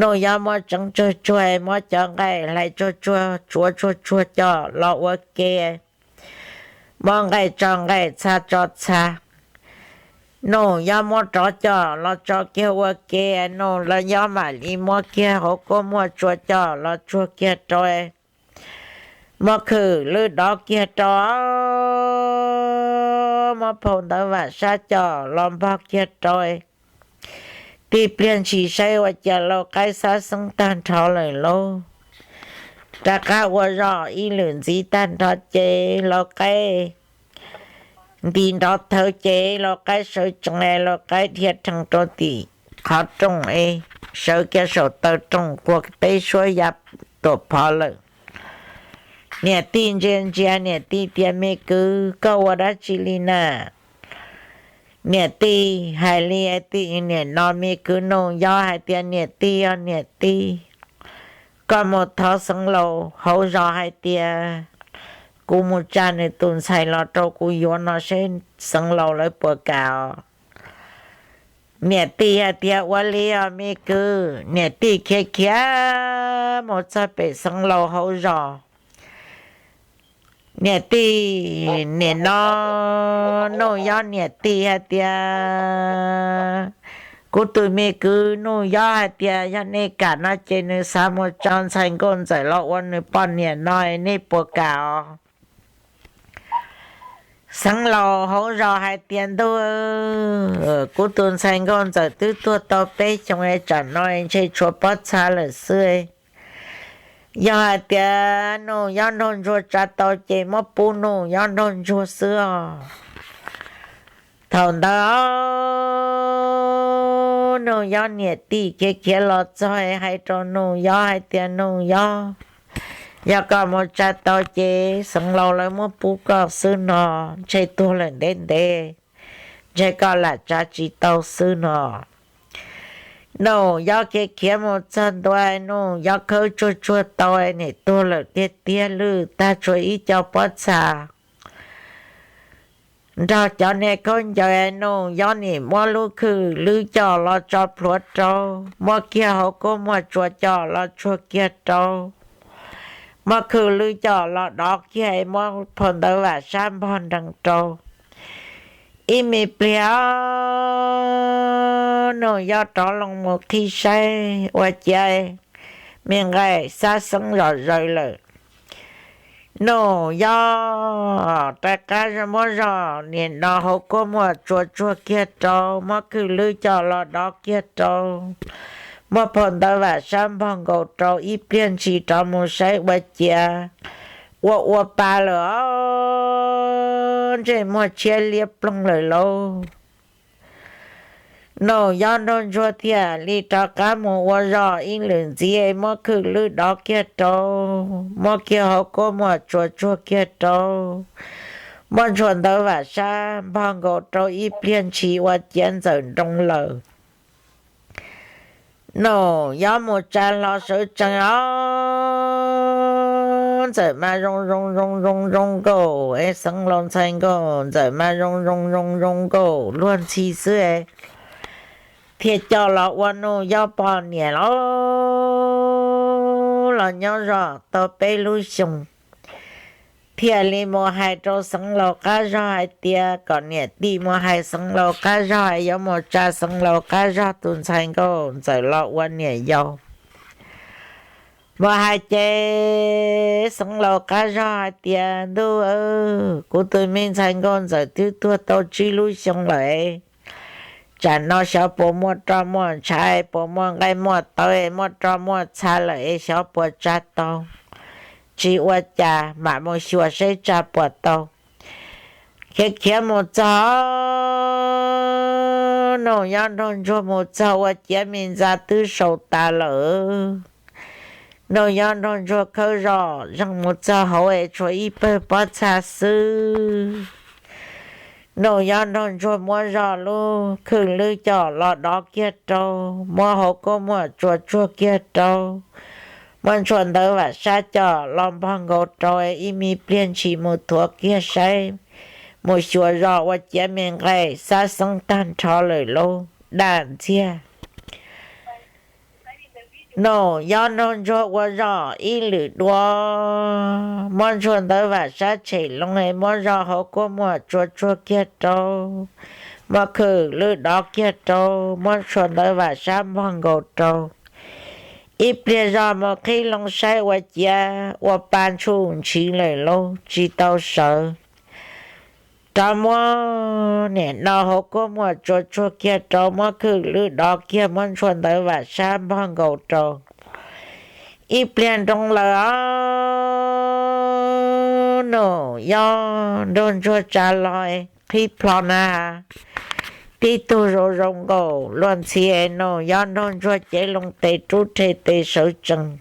Nuj Yob muab tseev tsuag tsuag, muab cov nqaij hlais tsuag tsuag, tsuav tsuag tsuag coj los ua ke, muab nqaij tso nqaij, txha tso txha. Nuj Yob muab rov coj los tso kiag ua ke, Nuj Yob mam li muab kiag hauv kuab muaj tsuas coj los tsuag kiag rau, muab khwj lwb dov kiag rau, muab phau ntawv vam sab coj los npog kiag rau. Tib pliag ntshis saib ua cas lau qaib xab xeeb tag nrho lawm lauj. Rov qab ua zoj ib lwm ntxiv tag nrho ces lau qaib nti nrov thawv ces lau qaib sawv tsees, lau qaib dhia rhees rau tim qhov rooj es sawv kiag saum taw rooj quag teb suab ya tuam phov lawm. Niam tij ntsia ntsia, niam tij tias, Me kwv, koj ua dab tsi li na? Niam tij hais li, niam no me kwv Nuj Yob hais tias, Niam tij os niam tij, koj mus thov Xeev Laus hauv zos hais tias kuv mus tsa nws tus ntxhais los rau kuv yuav no seb Xeev Laus lawv puas kam os. Niam tij hais tias, Ua li os me kwv. Niam tij khiav khiav mus txog pem Xeev Laus hauv zos. Niam tij, nim no Nuj Yob niam tij hais tias, kuv tus me kwv Nuj Yob hais tias yog nej kam no ces nws xav mus tso ntxhais nkauj ntxawm los ua nws poj niam no, nej puas kam os? Xeev laus hauv zos hais tias, ntuj, kuv tus ntxhais nkauj ntxawm twb tuag tau peb xyoos, tsam no ntshe tshuav pob txha lawm xwb. Yog hais tias Nuj Yob Nraug Ntsuag tsa tau ces muab pub Nuj Yob Nraug Ntsuag xwb os. Thaum ntawd Nuj Yob niam tij khiav khiav los txog hais rau Nuj Yob hais tias, Nuj Yob, yog koj mus tsa tau ces xeev laus lawv muab pub koj xwb no, ntshe tuag lawm ntev ntev, ntshe koj lam tsa tsis tau xwb no. Nuj Yob khiav khiav mus txog ntua, Nuj Yob khawb tsuag tsuag tau, nim tuag lawm tiag tiag, lwj tag tshuav ib co pob txha nrog cov niag khaub ncaws. Nuj Yob nim muab lub khwj lwb coj los tso plhuav rau, muab kiag hauv kub muag tsua coj los tsuag kiag rau, muab khwj lwb coj los dov kiag, muab phau ntawv vam sab npog nrees rau. Ib me pliag Nuj Yob rov loo mus qhib saib ua ciav me nqaij xab xeeb zom zaws lawm. Nuj Yob rov qab muab zog nim no hauv kub muag tsua tsuag kiag rau, muab khwj lwb coj los dov kiag rau, muab phau ntawv vam sab npog nkaus rau, ib pliag ntshis rov mus saib ua ciav ua ua pa lawm os, ntsej muag tshiab liab ploog lawm lauj. Nuj Yob Nraug Ntsuag thiaj li rov qab mus ua zog ib lwm ntxiv, muab khwj lwb dov kiag rau, muab kiag hauv kub muag tsua tsuag kiag rau, muab ntshua ntawv vam sab npog nkaus rau, ib pliag ntshis ua ciav ntxawm nroo lawm. Nuj Yob mus tsa hlo sawv tsees os, ntxawm mas zoo zoo zoo zoo zoo nkaus, es xeev laus ntxhais nkauj ntxawm mas zoo zoo zoo zoo nkaus luag ntxhi xwb, thiaj coj los ua Nuj Yob poj niam los, los nyob zog tau peb lub xyoos, thiaj li mus hais rau xeev laus qab zog hais tias kom niam tij mus hais xeev laus qab zog, yuav mus tsa xeev laus qab zog tus ntxhais nkauj ntxawm los ua niam yau. Mus hais ces xeev laus qab zog hais tias, ntuj, kuv tus me ntxhais nkauj ntxawm twb tuag tau tsib lub xyoo lawm, tsam no xyov puas muaj roj muaj ntshav, puas muaj nqaij muaj tawv, muaj roj muaj txha lawm es xyov puas tsa tau. Tsis ua cas, mam mus xyuas seb tsa puas tau. Khiav khiav mus txog, Nuj Yob Nraug Ntsuag mus txog ua ciav me ntxa twb sau tas lawm. Nuj Yob Nraug Ntsuag khawb zog zeeg mus txog hauv es tshuav ib pawg pob txha xwb. Nuj Yob Nraug Ntsuag muab zog lub khwj lwb coj los dov kiag rau, muab hauv kub muag tsua tsuag kiag rau, muab ntshua ntawv vam sab coj los npog nkaus rau, ib me pliag ntshis mus thuav kiag saib, mus xyuas zog ua ciav me nqaij xab xeeb tag nrho lawm lauj, daj ntxiag. Nuj Yob Nraug Ntsuag ua zog ib lwm dua, muab ntshua ntawv vam sab tshem loo, muab zog hauv kub muag tsua tsuag kiag rau, muab khwj lwb dov kiag rau, muab ntshua ntawv vam sab npog nkaus rau. Ib pliag zog mus qhib loo saib ua ciav ua pa ntshuj ntshiv lawm lauj, tsis tau sawv. Rov muab niam no hauv kub muag tsua tsuag kiag rau, muab khwj lwb dov kiag, muab ntshua ntawv vam sab npog nkaus rau. Ib pliag nroo lawm os, Nuj Yob Nraug Ntsuag tsa los qhib plho na, tib tug zoo zoo nkaus luag ntxhi, Nuj Yob Nraug Ntsuag cev loo tes rub rhe tes sawv tsees.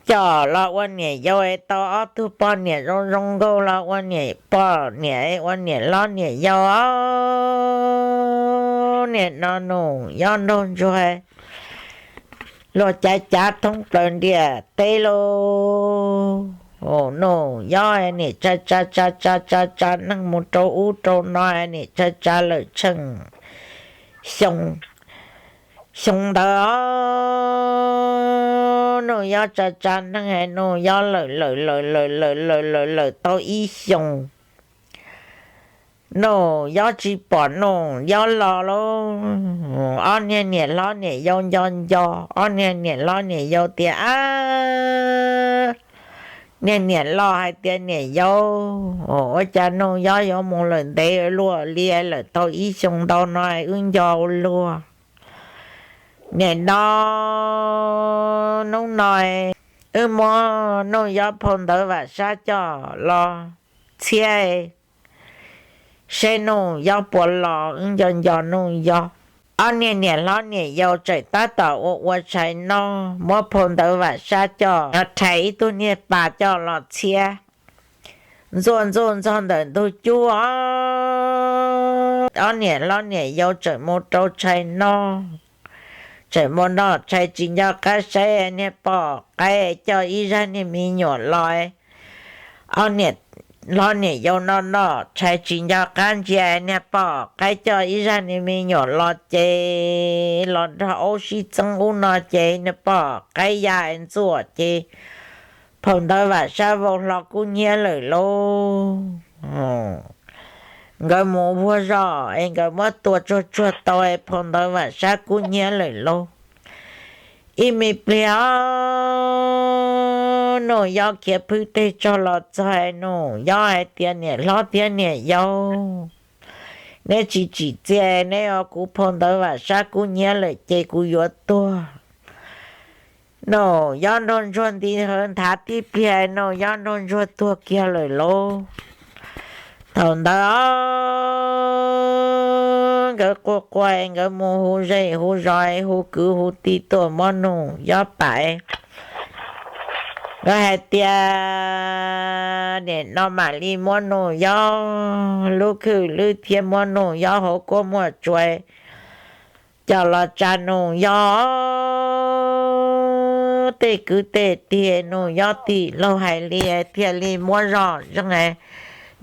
Coj los ua niam yau es tau ob tug poj niam zoo zoo nkauj los ua niam poj niam, ua niam hlob niam yau os. Niam no Nuj Yob Nraug Ntsuag luag cav cav thoob plaws ntiaj teb lauj. Nuj Yob niam tsa tsa tsa tsa tsa tsa neeg mus rau ub rau no, niam tsa tsa lawm tsheej xyoo, xyoo ntawd os, Nuj Yob tsa tsa neeg es Nuj Yob lawm lawm lawm lawm lawm lawm lawm lawm tau ib xyoos, Nuj Yob tsis pom Nuj Yob los lauj. Ob niag niam hlob niam yau nco nco, ob niag niam hlob niam yau tias, Ab, niag niam loj hais tias, Niam yau, ua cas Nuj Yob yuav mus lawm ntev luaj li lawm tau ib xyoos ntau no wb nco ua luaj? Niam no, hnub no wb muab Nuj Yob phau ntawv Vam Sab coj los txhiab seb Nuj Yob puas los, wb nco nco Nuj Yob. Ob niag niam hlob niam yau tseem tab tom ua ua tshais noj, muab phau ntawv Vam Sab coj rhais ib tug niag pas coj los txhiab. Ntxuaj ntxuaj ntxog ntawm ntug cub os, ob niam hlob niam yau tseem mus rau tshais noj, tseem mus noj tshais tsis nco qab saib niag poj qaib coj ib zaj niag me nyuam los. Ob niam hlob niam yau noj noj tshais tsis nco qab ntsia niag poj qaib coj ib zaj niag me nyuam los ces los nrog aub sib txeeb ub no ces niag poj qaib ya ntxuaj ces phau ntawv Vam Sab vau hlo kub hnyiab lawm lauj. Nkawd mus vuag zog es nkawd muab tua tsuag tsuag tau es phau ntawv Vam Sab kub hnyiab lawm lauj. Ib me pliag Nuj Yob khiav phwb teg tsog los txog, Nuj Yob hais tias, Niam hlob thiab niam yau, neb tsis tsim txiaj, neb ua kuv phau ntawv Vam Sab kub hnyiab lawm ces kuv yuav tuag. Nuj Yob nraug ntsuag nti hawv nthav tib pliag, Nuj Yob nraug ntsuag tuag kiag lawm lauj. Thaum ntawd nkawd quaj quaj, nkawd mus hu zej hu zos, hu kwv hu tij tuaj muab Nuj Yob pam. Nkawd hais tias, Nim no mam li muab Nuj Yob lub khwj lwb thiab muab Nuj Yob hauv kuab muaj tsua coj los tsa Nuj Yob tej kwv tej tij. Nuj Yob tij laug hais li thiaj li muab zog zeeg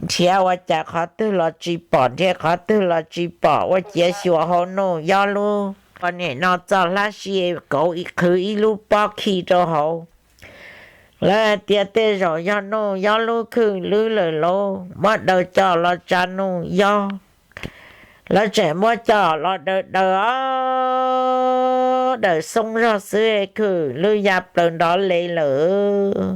nrhiav ua cas qhov twg los tsis pom, nrhiav qhov twg los tsis pom, ua ciav xyuas hauv Nuj Yob lub, nim no txoj hlab sij kauv qhwv ib lub pob khi rau hauv. Lawv hais tias tej zaum yog Nuj Yob lub khwj lwb lawm lauj, muab daws coj los tsa Nuj Yob. Lawv tseem muab coj los daws daws os, daws xoob zog xwb khwj lwb ya plaws nrov le lawm.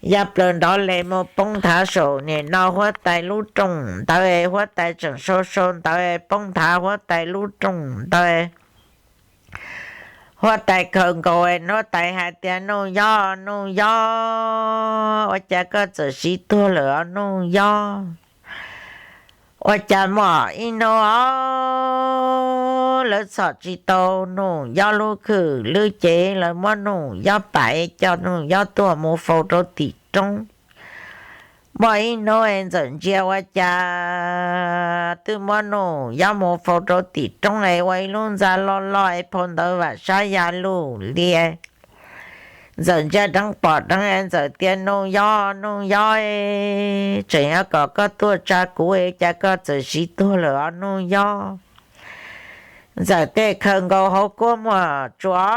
Ya plaws nrov le mus poob nthav saum nim no huab tais lub rooj ntawd, huab tais tseem sau sau ntawd poob nthav huab tais lub rooj ntawd. Huab tais khaws nkaus, huab tais hais tias, Nuj Yob, Nuj Yob, ua cas koj txawm siv tuag lawm os Nuj Yob? Ua cas muaj ib hnub os lawv txhom tsis tau Nuj Yob lub khwj lwb ces lawv muab Nuj Yob pam, coj Nuj Yob tuaj mus faus rau tim roob. Muaj ib hnub es Ntxawm ntsia ua cas twb muab Nuj Yob mus faus rau tim roob es ua ib lub ntxa loj loj es phau ntawv Vam Sab ya lug li. Ntxawm ntsia dheev pom dheev, Ntxawm tias, Nuj Yob, Nuj Yob, tseem yuav kom koj tuaj tsa kuv, cas koj txawm siv tuag lawm os Nuj Yob? Ntxawm tej khaws nkaus hauv kuab muaj tsua,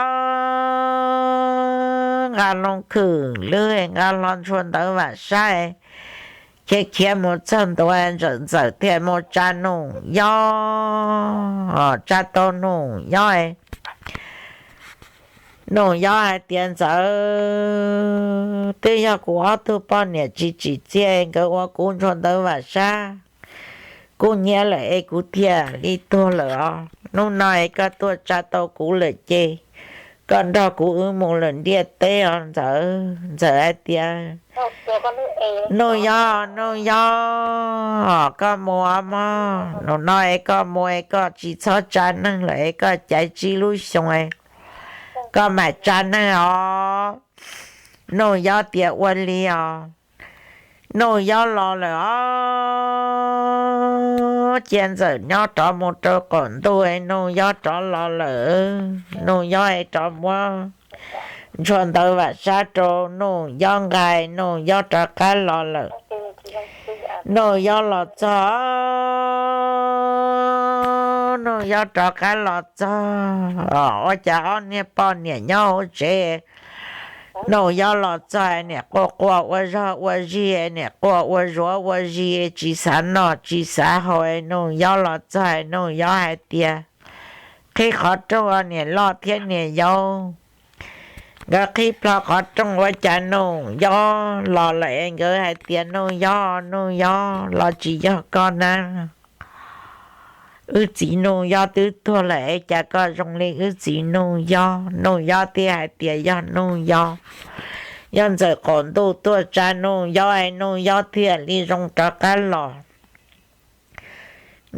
nqa loo khwj lwb, nqa hlo ntshua ntawv Vam Sab, khiav khiav mus txog ntua, Ntxawm, Ntxawm thiaj mus tsa Nuj Yob, tsa tau Nuj Yob. Nuj Yob hais tias, Ntxawm, twb yog kuv ob tug poj niam tsis tsim txiaj, nkawd ua kuv ntshua ntawv Vam Sab kub hnyiab lawm es kuv thiaj li tuag lawm os. Hnub no es koj tuaj tsa tau kuv lawm ces koj nrog kuv wb mus lawm ntiaj teb os Ntxawm. Ntxawm hais tias, Nuj Yob, Nuj Yob, koj mus os mog, hnub no es koj mus es koj tsis txhob tsa neeg lawm es koj caiv tsib lub xyoo es koj mam tsa neeg os. Nuj Yob tias, Ua li os. Nuj Yob los lawm os. Cia Ntxawm nyob rov mus rau qaum ntuj, Nuj Yob rov los lawm. Nuj Yob es rov muab ntshua ntawv Vam Sab rau Nuj Yob nqa, Nuj Yob rov qab los lawm. Nuj Yob los txog, Nuj Yob rov qab los txog, ua cas ob niag poj niam nyob hauv tsev, Nuj Yob los txog niam quaj quaj ua zog ua zig, niam quaj ua zuav ua zig tsis xav noj tsis xav haus. Nuj Yob los txog, Nuj Yob hais tias, qhib qhov rooj, niam loj thiab niam yau. Nkawd qhib plho qhov rooj ua cas Nuj Yob los lawm, nkawd hais tias, Nuj Yob, Nuj Yob, los tsis yog koj na. Wb txiv Nuj Yob twb tuag lawm es cas koj zoo li wb txiv Nuj Yob? Nuj Yob thiaj hais tias yog Nuj Yob, yog Ntxawm qaum ntuj tuaj tsa Nuj Yob es Nuj Yob thiaj li zoo rov qab los.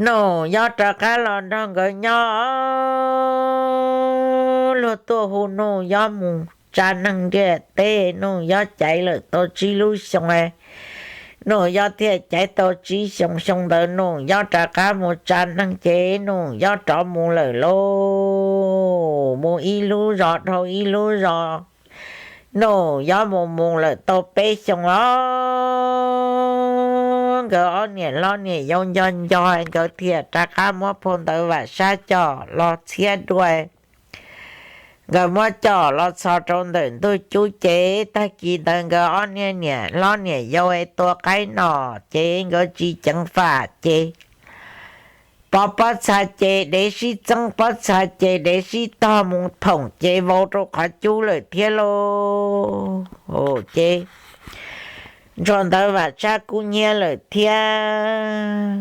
Nuj Yob rov qab los nrog nkawd nyob, luag tuaj hu Nuj Yob mus tsa neeg ntiaj teb. Nuj Yob caiv lawm tau tsib lub xyoo, Nuj Yob thiaj caiv tau tsib xyoo. Xyoo ntawd Nuj Yob rov qab mus tsa neeg ces Nuj Yob rov mus lawm lauj, mus ib lub zos dhau ib lub zos. Nuj Yob mus mus lawm tau peb xyoo os, nkawd ob niam hlob niam yau nco nco, nkawd thiaj rov qab muab phau ntawv Vam Sab coj los txhiab dua. Nkawd muab coj los txhos rau ntawm ntug cub ces tag kis ntawd nkawd ob niag niam hlob niam yau es tua qaib no ces nkawd tsis ceev fam ces pov pob txha ces dev sib txeeb, pob txha ces dev sib tog mus phoom ces vau rau qhov cub lawm thiab lauj. Ces ntsuag ntawd Vam Sab kub hnyiab lawm thiab.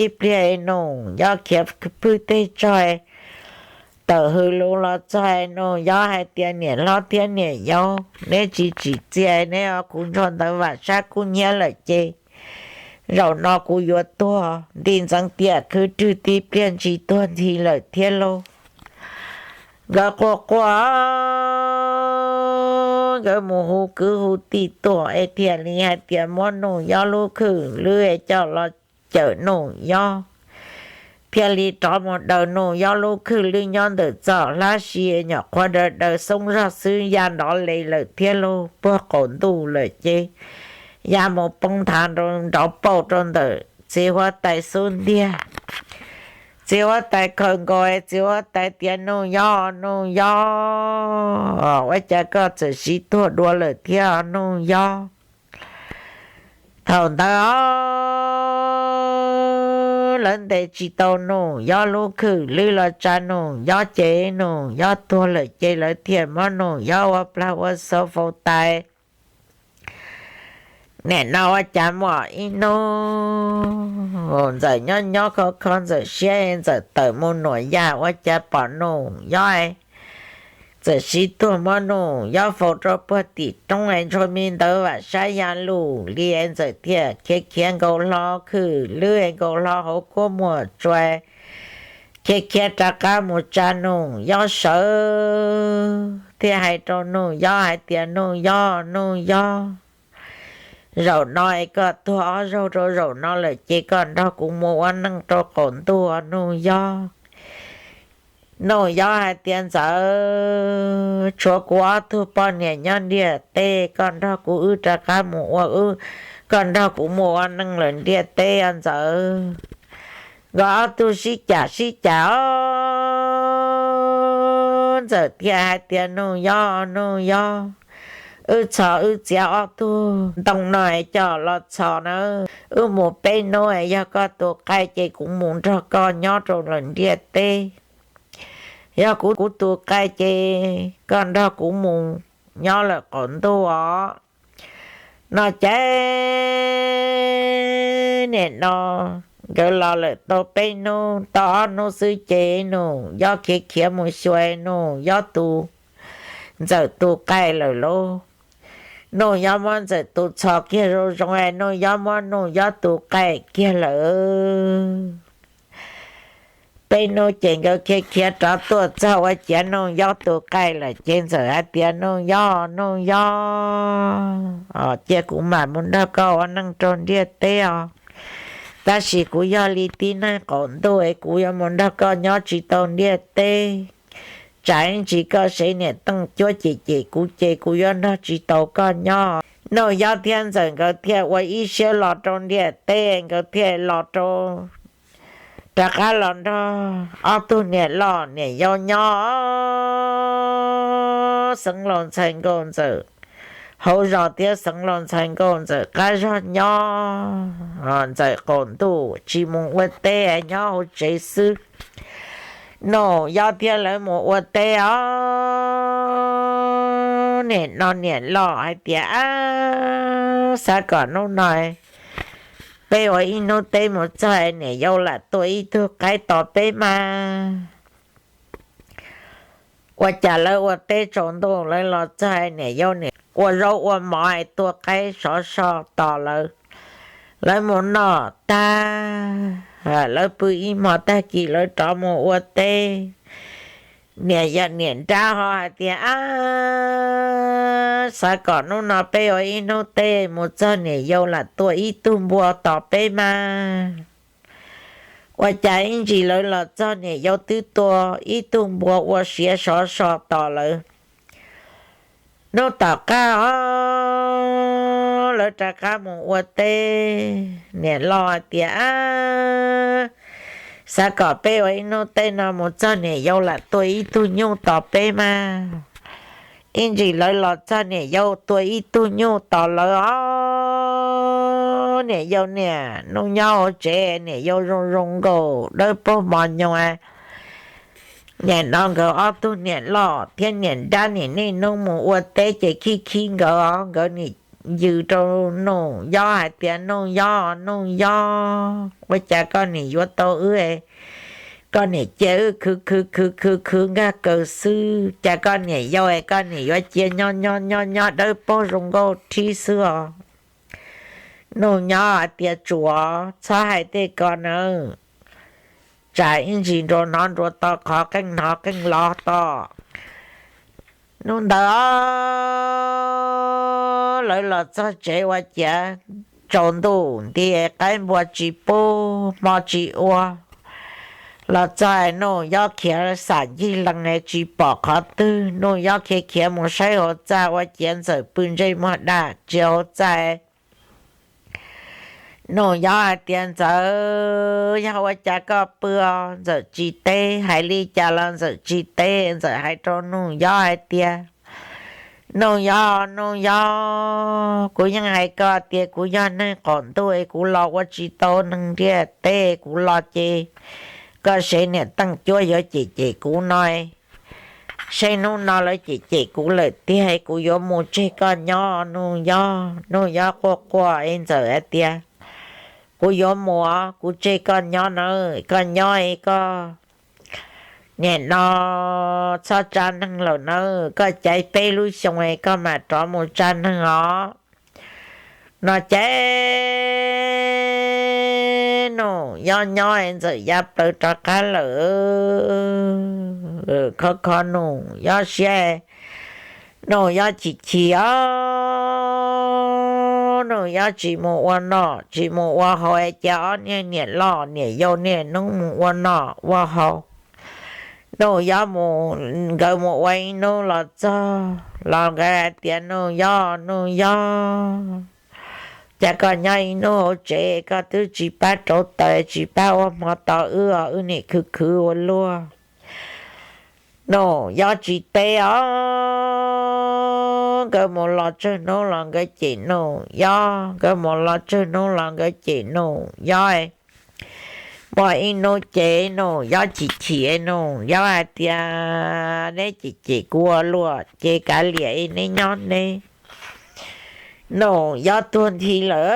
Ib pliag Nuj Yob khiav phwj teg tsog, tawm hws lus los txog, Nuj Yob hais tias, niam hlob thiab niam yau, neb tsis tsim txiaj, neb ua kuv ntsuag ntawd Vam Sab kub hnyiab lawm ces zaum no kuv yuav tuag nti ntxeev tiam khwv rwg tib pliag ntsis tuag ntxhi lawm thiab lauj. Nkawd quaj quaj, nkawd mus hu kwv hu tij tuaj es thiaj li hais tias muab Nuj Yob lub khwj lwb es coj los cawm Nuj Yob, thiaj li rov mus daws Nuj Yob lub khwj lwb nyob ntawm txoj hlab si, nyuam qhuav daws daws xoob zog xwb ya nrov les lawm thiab lauj. Puag qaum ntuj lawm ces ya mus poob nthav nrov pauj rau ntawm txiv huab tais xub ntiag. Txiv huab tais khaws nkaus, txiv huab tais tias, Nuj Yob, Nuj Yob, ua cas koj txawm siv tuag dua lawm thiab Nuj Yob? Thaum ntawd lawv ntes tsis tau Nuj Yob lub khwj lwb los tsa Nuj Yob ces Nuj Yob tuag lawm ces lawv thiaj muab Nuj Yob ua plag ua xov faus tais. Nim no ua cas muaj ib hnub Ntxawm nyob nyob kho kho Ntxawm siab, Ntxawm tawm mus nuam yas ua cas pom Nuj Yob txawm sib tuag muab Nuj Yob faus rau puag tim roob es ntshua me ntawd Vam Sab ya lus li es Ntxawm thiaj khiav khiav nkaus hlo khwj lwb es nkaus hlo hauv kuab muag tsua, khiav khiav rov qab mus tsa Nuj Yob sawv thiaj hais rau Nuj Yob hais tias, Nuj Yob, Nuj Yob, zaum no es koj tuag ob zaug rau zaum no lawm ces koj nrog kuv mus ua neej rau qaum ntuj Nuj Yob. Nuj Yob hais tias, Ntxawm, tshuav kuv ob tug poj niam nyob ntiaj teb, koj nrog kuv wb rov qab mus ua wb, koj nrog kuv mus ua neej lawm ntiaj teb os Ntxawm. Nkawd ob tug sib cam sib cam os, Ntxawm thiaj hais tias, Nuj Yob, Nuj Yob, wb txhos wb txiav ob tug ntoo no es coj los txhos na, wb mus peb hnub es yog koj tus qaij ces kuv mus nrog koj nyob rau lawm ntiaj teb. Yog kuv, kuv tus qaij ces koj nrog kuv mus nyob lawm qaum ntuj os. No ces nim no nkawd los lawm tau peb hnub, tau ob hnub xwb ces Nuj Yob khiav khiav mus xyuas Nuj Yob tus, Ntxawm tus qaij lawm lauj. Nuj Yob muab Ntxawm tus txhos kiag zoo zoo es Nuj Yob muab Nuj Yob tus qaij kiag lawm. Peb hnub ces nkawd khiav khiav rov tuaj txog ua ciav Nuj Yob tus qaij lawm ces Ntxawm hais tias, Nuj Yob, Nuj Yob, cia kuv mam mus nrog koj ua neej rau ntiaj teb os. Tab sis kuv yog li tib neeg qaum ntuj es kuv yuav mus nrog koj nyob tsis tau ntiaj teb. Tsam ib ntsis koj sev niam teej cuab cem cem kuv ces kuv yuav nrog tsis tau koj nyob. Nuj Yob thiab Ntxawm nkawd thiaj ua ib siab los rau ntiaj teb, nkawd thiaj los rau, rov qab los nrog ob tug niam loj niam yau nyob xeev laus ntxhais nkauj Ntxawm hauv zos thiab xeev laus ntxhais nkauj Ntxawm qab zog nyob. Ntxawm qaum ntuj tsis mus ua teb, nyob hauv tsev xwb. Nuj Yob thiab lawv mus ua teb os. Niam no niam loj hais tias, Ab, xav kom hnub no peb ua ib hnub teb mus txog niam yau lam tua ib tug qaib tos peb mas. Ua cas lawv ua teb tsaus ntuj lawv los txog niam yau niam ua zaub ua mov tua qaib sov so tos lawv. Lawv mus noj tag, lawv pw ib hmo tag kis lawv rov mus ua teb. Niam yau niam nrab ho hais tias, Ab, xav kom hnub no peb ua ib hnub teb mus txog niam yau lam tua ib tug npua tos peb mas. Ua cas ib ntsis lawv los txog niam yau twb tua ib tug npua ua siav sov so tos lawv. Hnub tom qab os, lawv rov qab mus ua teb, niam loj hais tias, Ab, xav kom peb ua ib hnub teb no mus txog niam yau lam tua ib tug nyuj tos peb mas. Ib ntsis lawv los txog niam yau tua ib tug nyuj tos lawv os. Niam yau niam, Nuj Yob hauv tsev niam yau zoo zoo nkaus dawb paug mos nyoos. Niam no nkawd ob tug niam loj thiab niam nrab nim niaj hnub mus ua teb ces khib khib nkawd os, nkawd nim yws rau Nuj Yob hais tias, Nuj Yob, Nuj Yob, ua cas koj nim yuav tau wb, koj nim cia wb khwv khwv khwv khwv khwv nkag kaws xwb, cas koj niam yau es koj nim yuav cia nyob nyob nyob nyob dawb paug zoo nkauj rhib xwb os. Nuj Yob hais tias, Tsuav txhob hais tej ko nawb, tsam ib ntsis nrua hnov nrua to, qhov qeej hnov qeej los to. Hnub ntawd lawv los txog tsev ua ciav tsaus ntuj nti, qaib npua tsis pub, hmo tsis ua. Los txog Nuj Yob khiav xam ncig lees tsis pom qhov twg, Nuj Yob khiav khiav mus saib hauv txaj ua ciav Ntxawm pw ntsej muag daj tsis hauv txaj. Nuj Yob hais tias, Ntxawm, yog ua cas koj pw os? Ntxawm tsis teb, hais li cas los Ntxawm tsis teb. Ntxawm hais rau Nuj Yob hais tias, Nuj Yob, Nuj Yob, kuv yeej hais koj tias kuv yog neeg qaum ntuj, kuv los ua tsis tau neeg ntiaj teb, kuv los ces koj sev niam teej cuab yuav cem cem kuv no, seb hnub no lawv cem cem kuv lawm tiag, kuv yuav mus tseg koj nyob Nuj Yob. Nuj Yob quaj quaj es Ntxawm hais tias, Kuv yuav mus, kuv tseg koj nyob na, koj nyob es koj niam no txhob tsa neeg lawm na, koj caiv peb lub xyoo es koj mam rov mus tsa neeg os. No ces Nuj Yob nyob es Ntxawm ya plaws rov qab lawm. Khov kho Nuj Yob siab, Nuj Yob chim chim os. Nuj Yob tsis mus ua noj tsis mus ua haus es cas ob niag niam loj niam yau niaj hnub mus ua noj ua haus. Nuj Yob mus, nkawd mus ua ib hnub los txog los nkawd hais tias, Nuj Yob, Nuj Yob, cas koj nyob ib hnub hauv tsev koj twb tsis pab rauv taws tsis pab ua hmo tos wb os, wb nim khwv khwv ua luaj. Nuj Yob tsis teb os. Nkawd mus los tsawg hnub los nkawd cem Nuj Yob, nkawd mus los tsawg hnub los nkawd cem Nuj Yob. Muaj ib hnub ces Nuj Yob chim chim, Nuj Yob hais tias, Neb cem cem kuv ua luaj ces kav liam neb nyob neb. Nuj Yob tuag nthi lawm.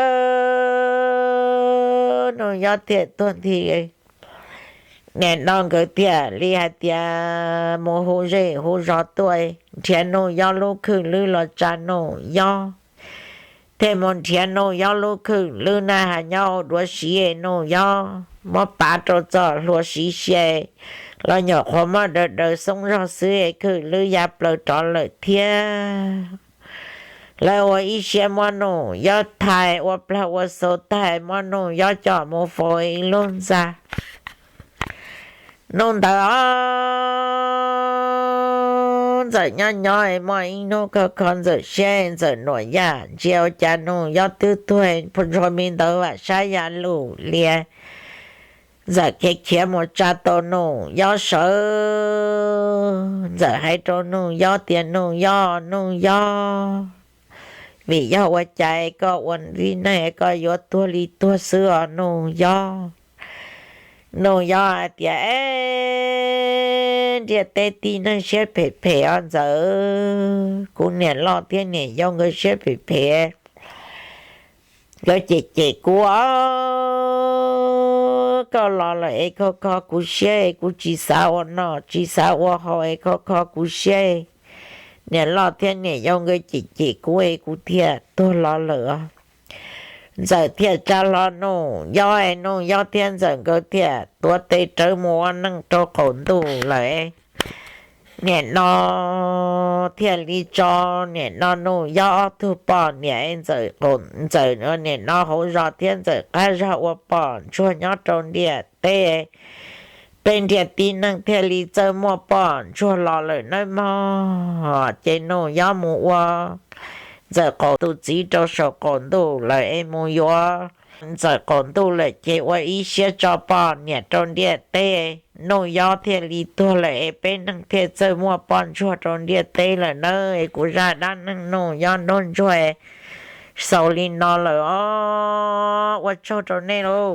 Nuj Yob thiaj tuag nthi. Nim no nkawd thiaj li hais tias mus hu zej hu zos tuaj nrhiav Nuj Yob lub khwj lwb los tsa Nuj Yob, thiaj mus nrhiav Nuj Yob lub khwj lwb na has nyob hauv duav siv, Nuj Yob muab pav rau txoj hlua siv sia, los nyuam qhuav muab daws daws xoob zog xwb es khwj lwb ya plaws rov lawm thiab. Lawv ua ib siab muab Nuj Yob thais ua plag ua xau tag, muab Nuj Yob coj mus faus ib lub ntxa. Hnub ntawd os, Ntxawm nyob nyob muaj ib hnub kho kho Ntxawm siab, Ntxawm nuam yaj ntsia ua cas Nuj Yob twb tuag, ntsho me ntawv vam sab ya lus lias. Ntxawm khiav khiav mus tsa tau Nuj Yob sawv. Ntxawm hais rau Nuj Yob tias, Nuj Yob, Nuj Yob, vim yog ua cas koj ua tib neeg koj yuav tuag li tuag xwb os Nuj Yob? Nuj Yob hais tias, E, ntiaj teb tib neeg siab phem phem os Ntxawm. Kuv niam loj thiab niam yau nkawd siab phem phem, nkawd cem cem kuv os. Koj los lawm es kho kho kuv siab es kuv tsis xav ua noj tsis xav ua haus es kho kho kuv siab. Niam loj thiab niam yau nkawd cem cem kuv es kuv thiaj tuag los lawm os. Ntxawm thiaj tsa hlo Nuj Yob es Nuj Yob thiab Ntxawm nkawd thiaj tuav tes rawv mus ua neej rau qaum ntuj lawm. Niam no thiaj li tso niam no Nuj Yob ob tug poj niam, Ntxawm, Ntxawm niam no hauv zos thiab Ntxawm qab zog ua poj ntsuag nyob rau ntiaj teb. Peb ntiaj teb neeg thiaj li txawj muaj poj ntsuag los lawm nawb mog. Ces Nuj Yob mus ua Ntxawm qaum tus txiv rau saum qaum ntuj lawm es mus yuav Ntxawm qaum ntuj lawm ces ua ib siab tso poj niam rau ntiaj teb, Nuj Yob thiaj li tuag lawm es peb neeg thiaj txawj muaj poj ntsuag rau ntiaj teb lawm nawb. Es kuv zaj dab neeg Nuj Yob nraug ntsuag xaus li no lawm os. Ua tsaug rau nej lauj.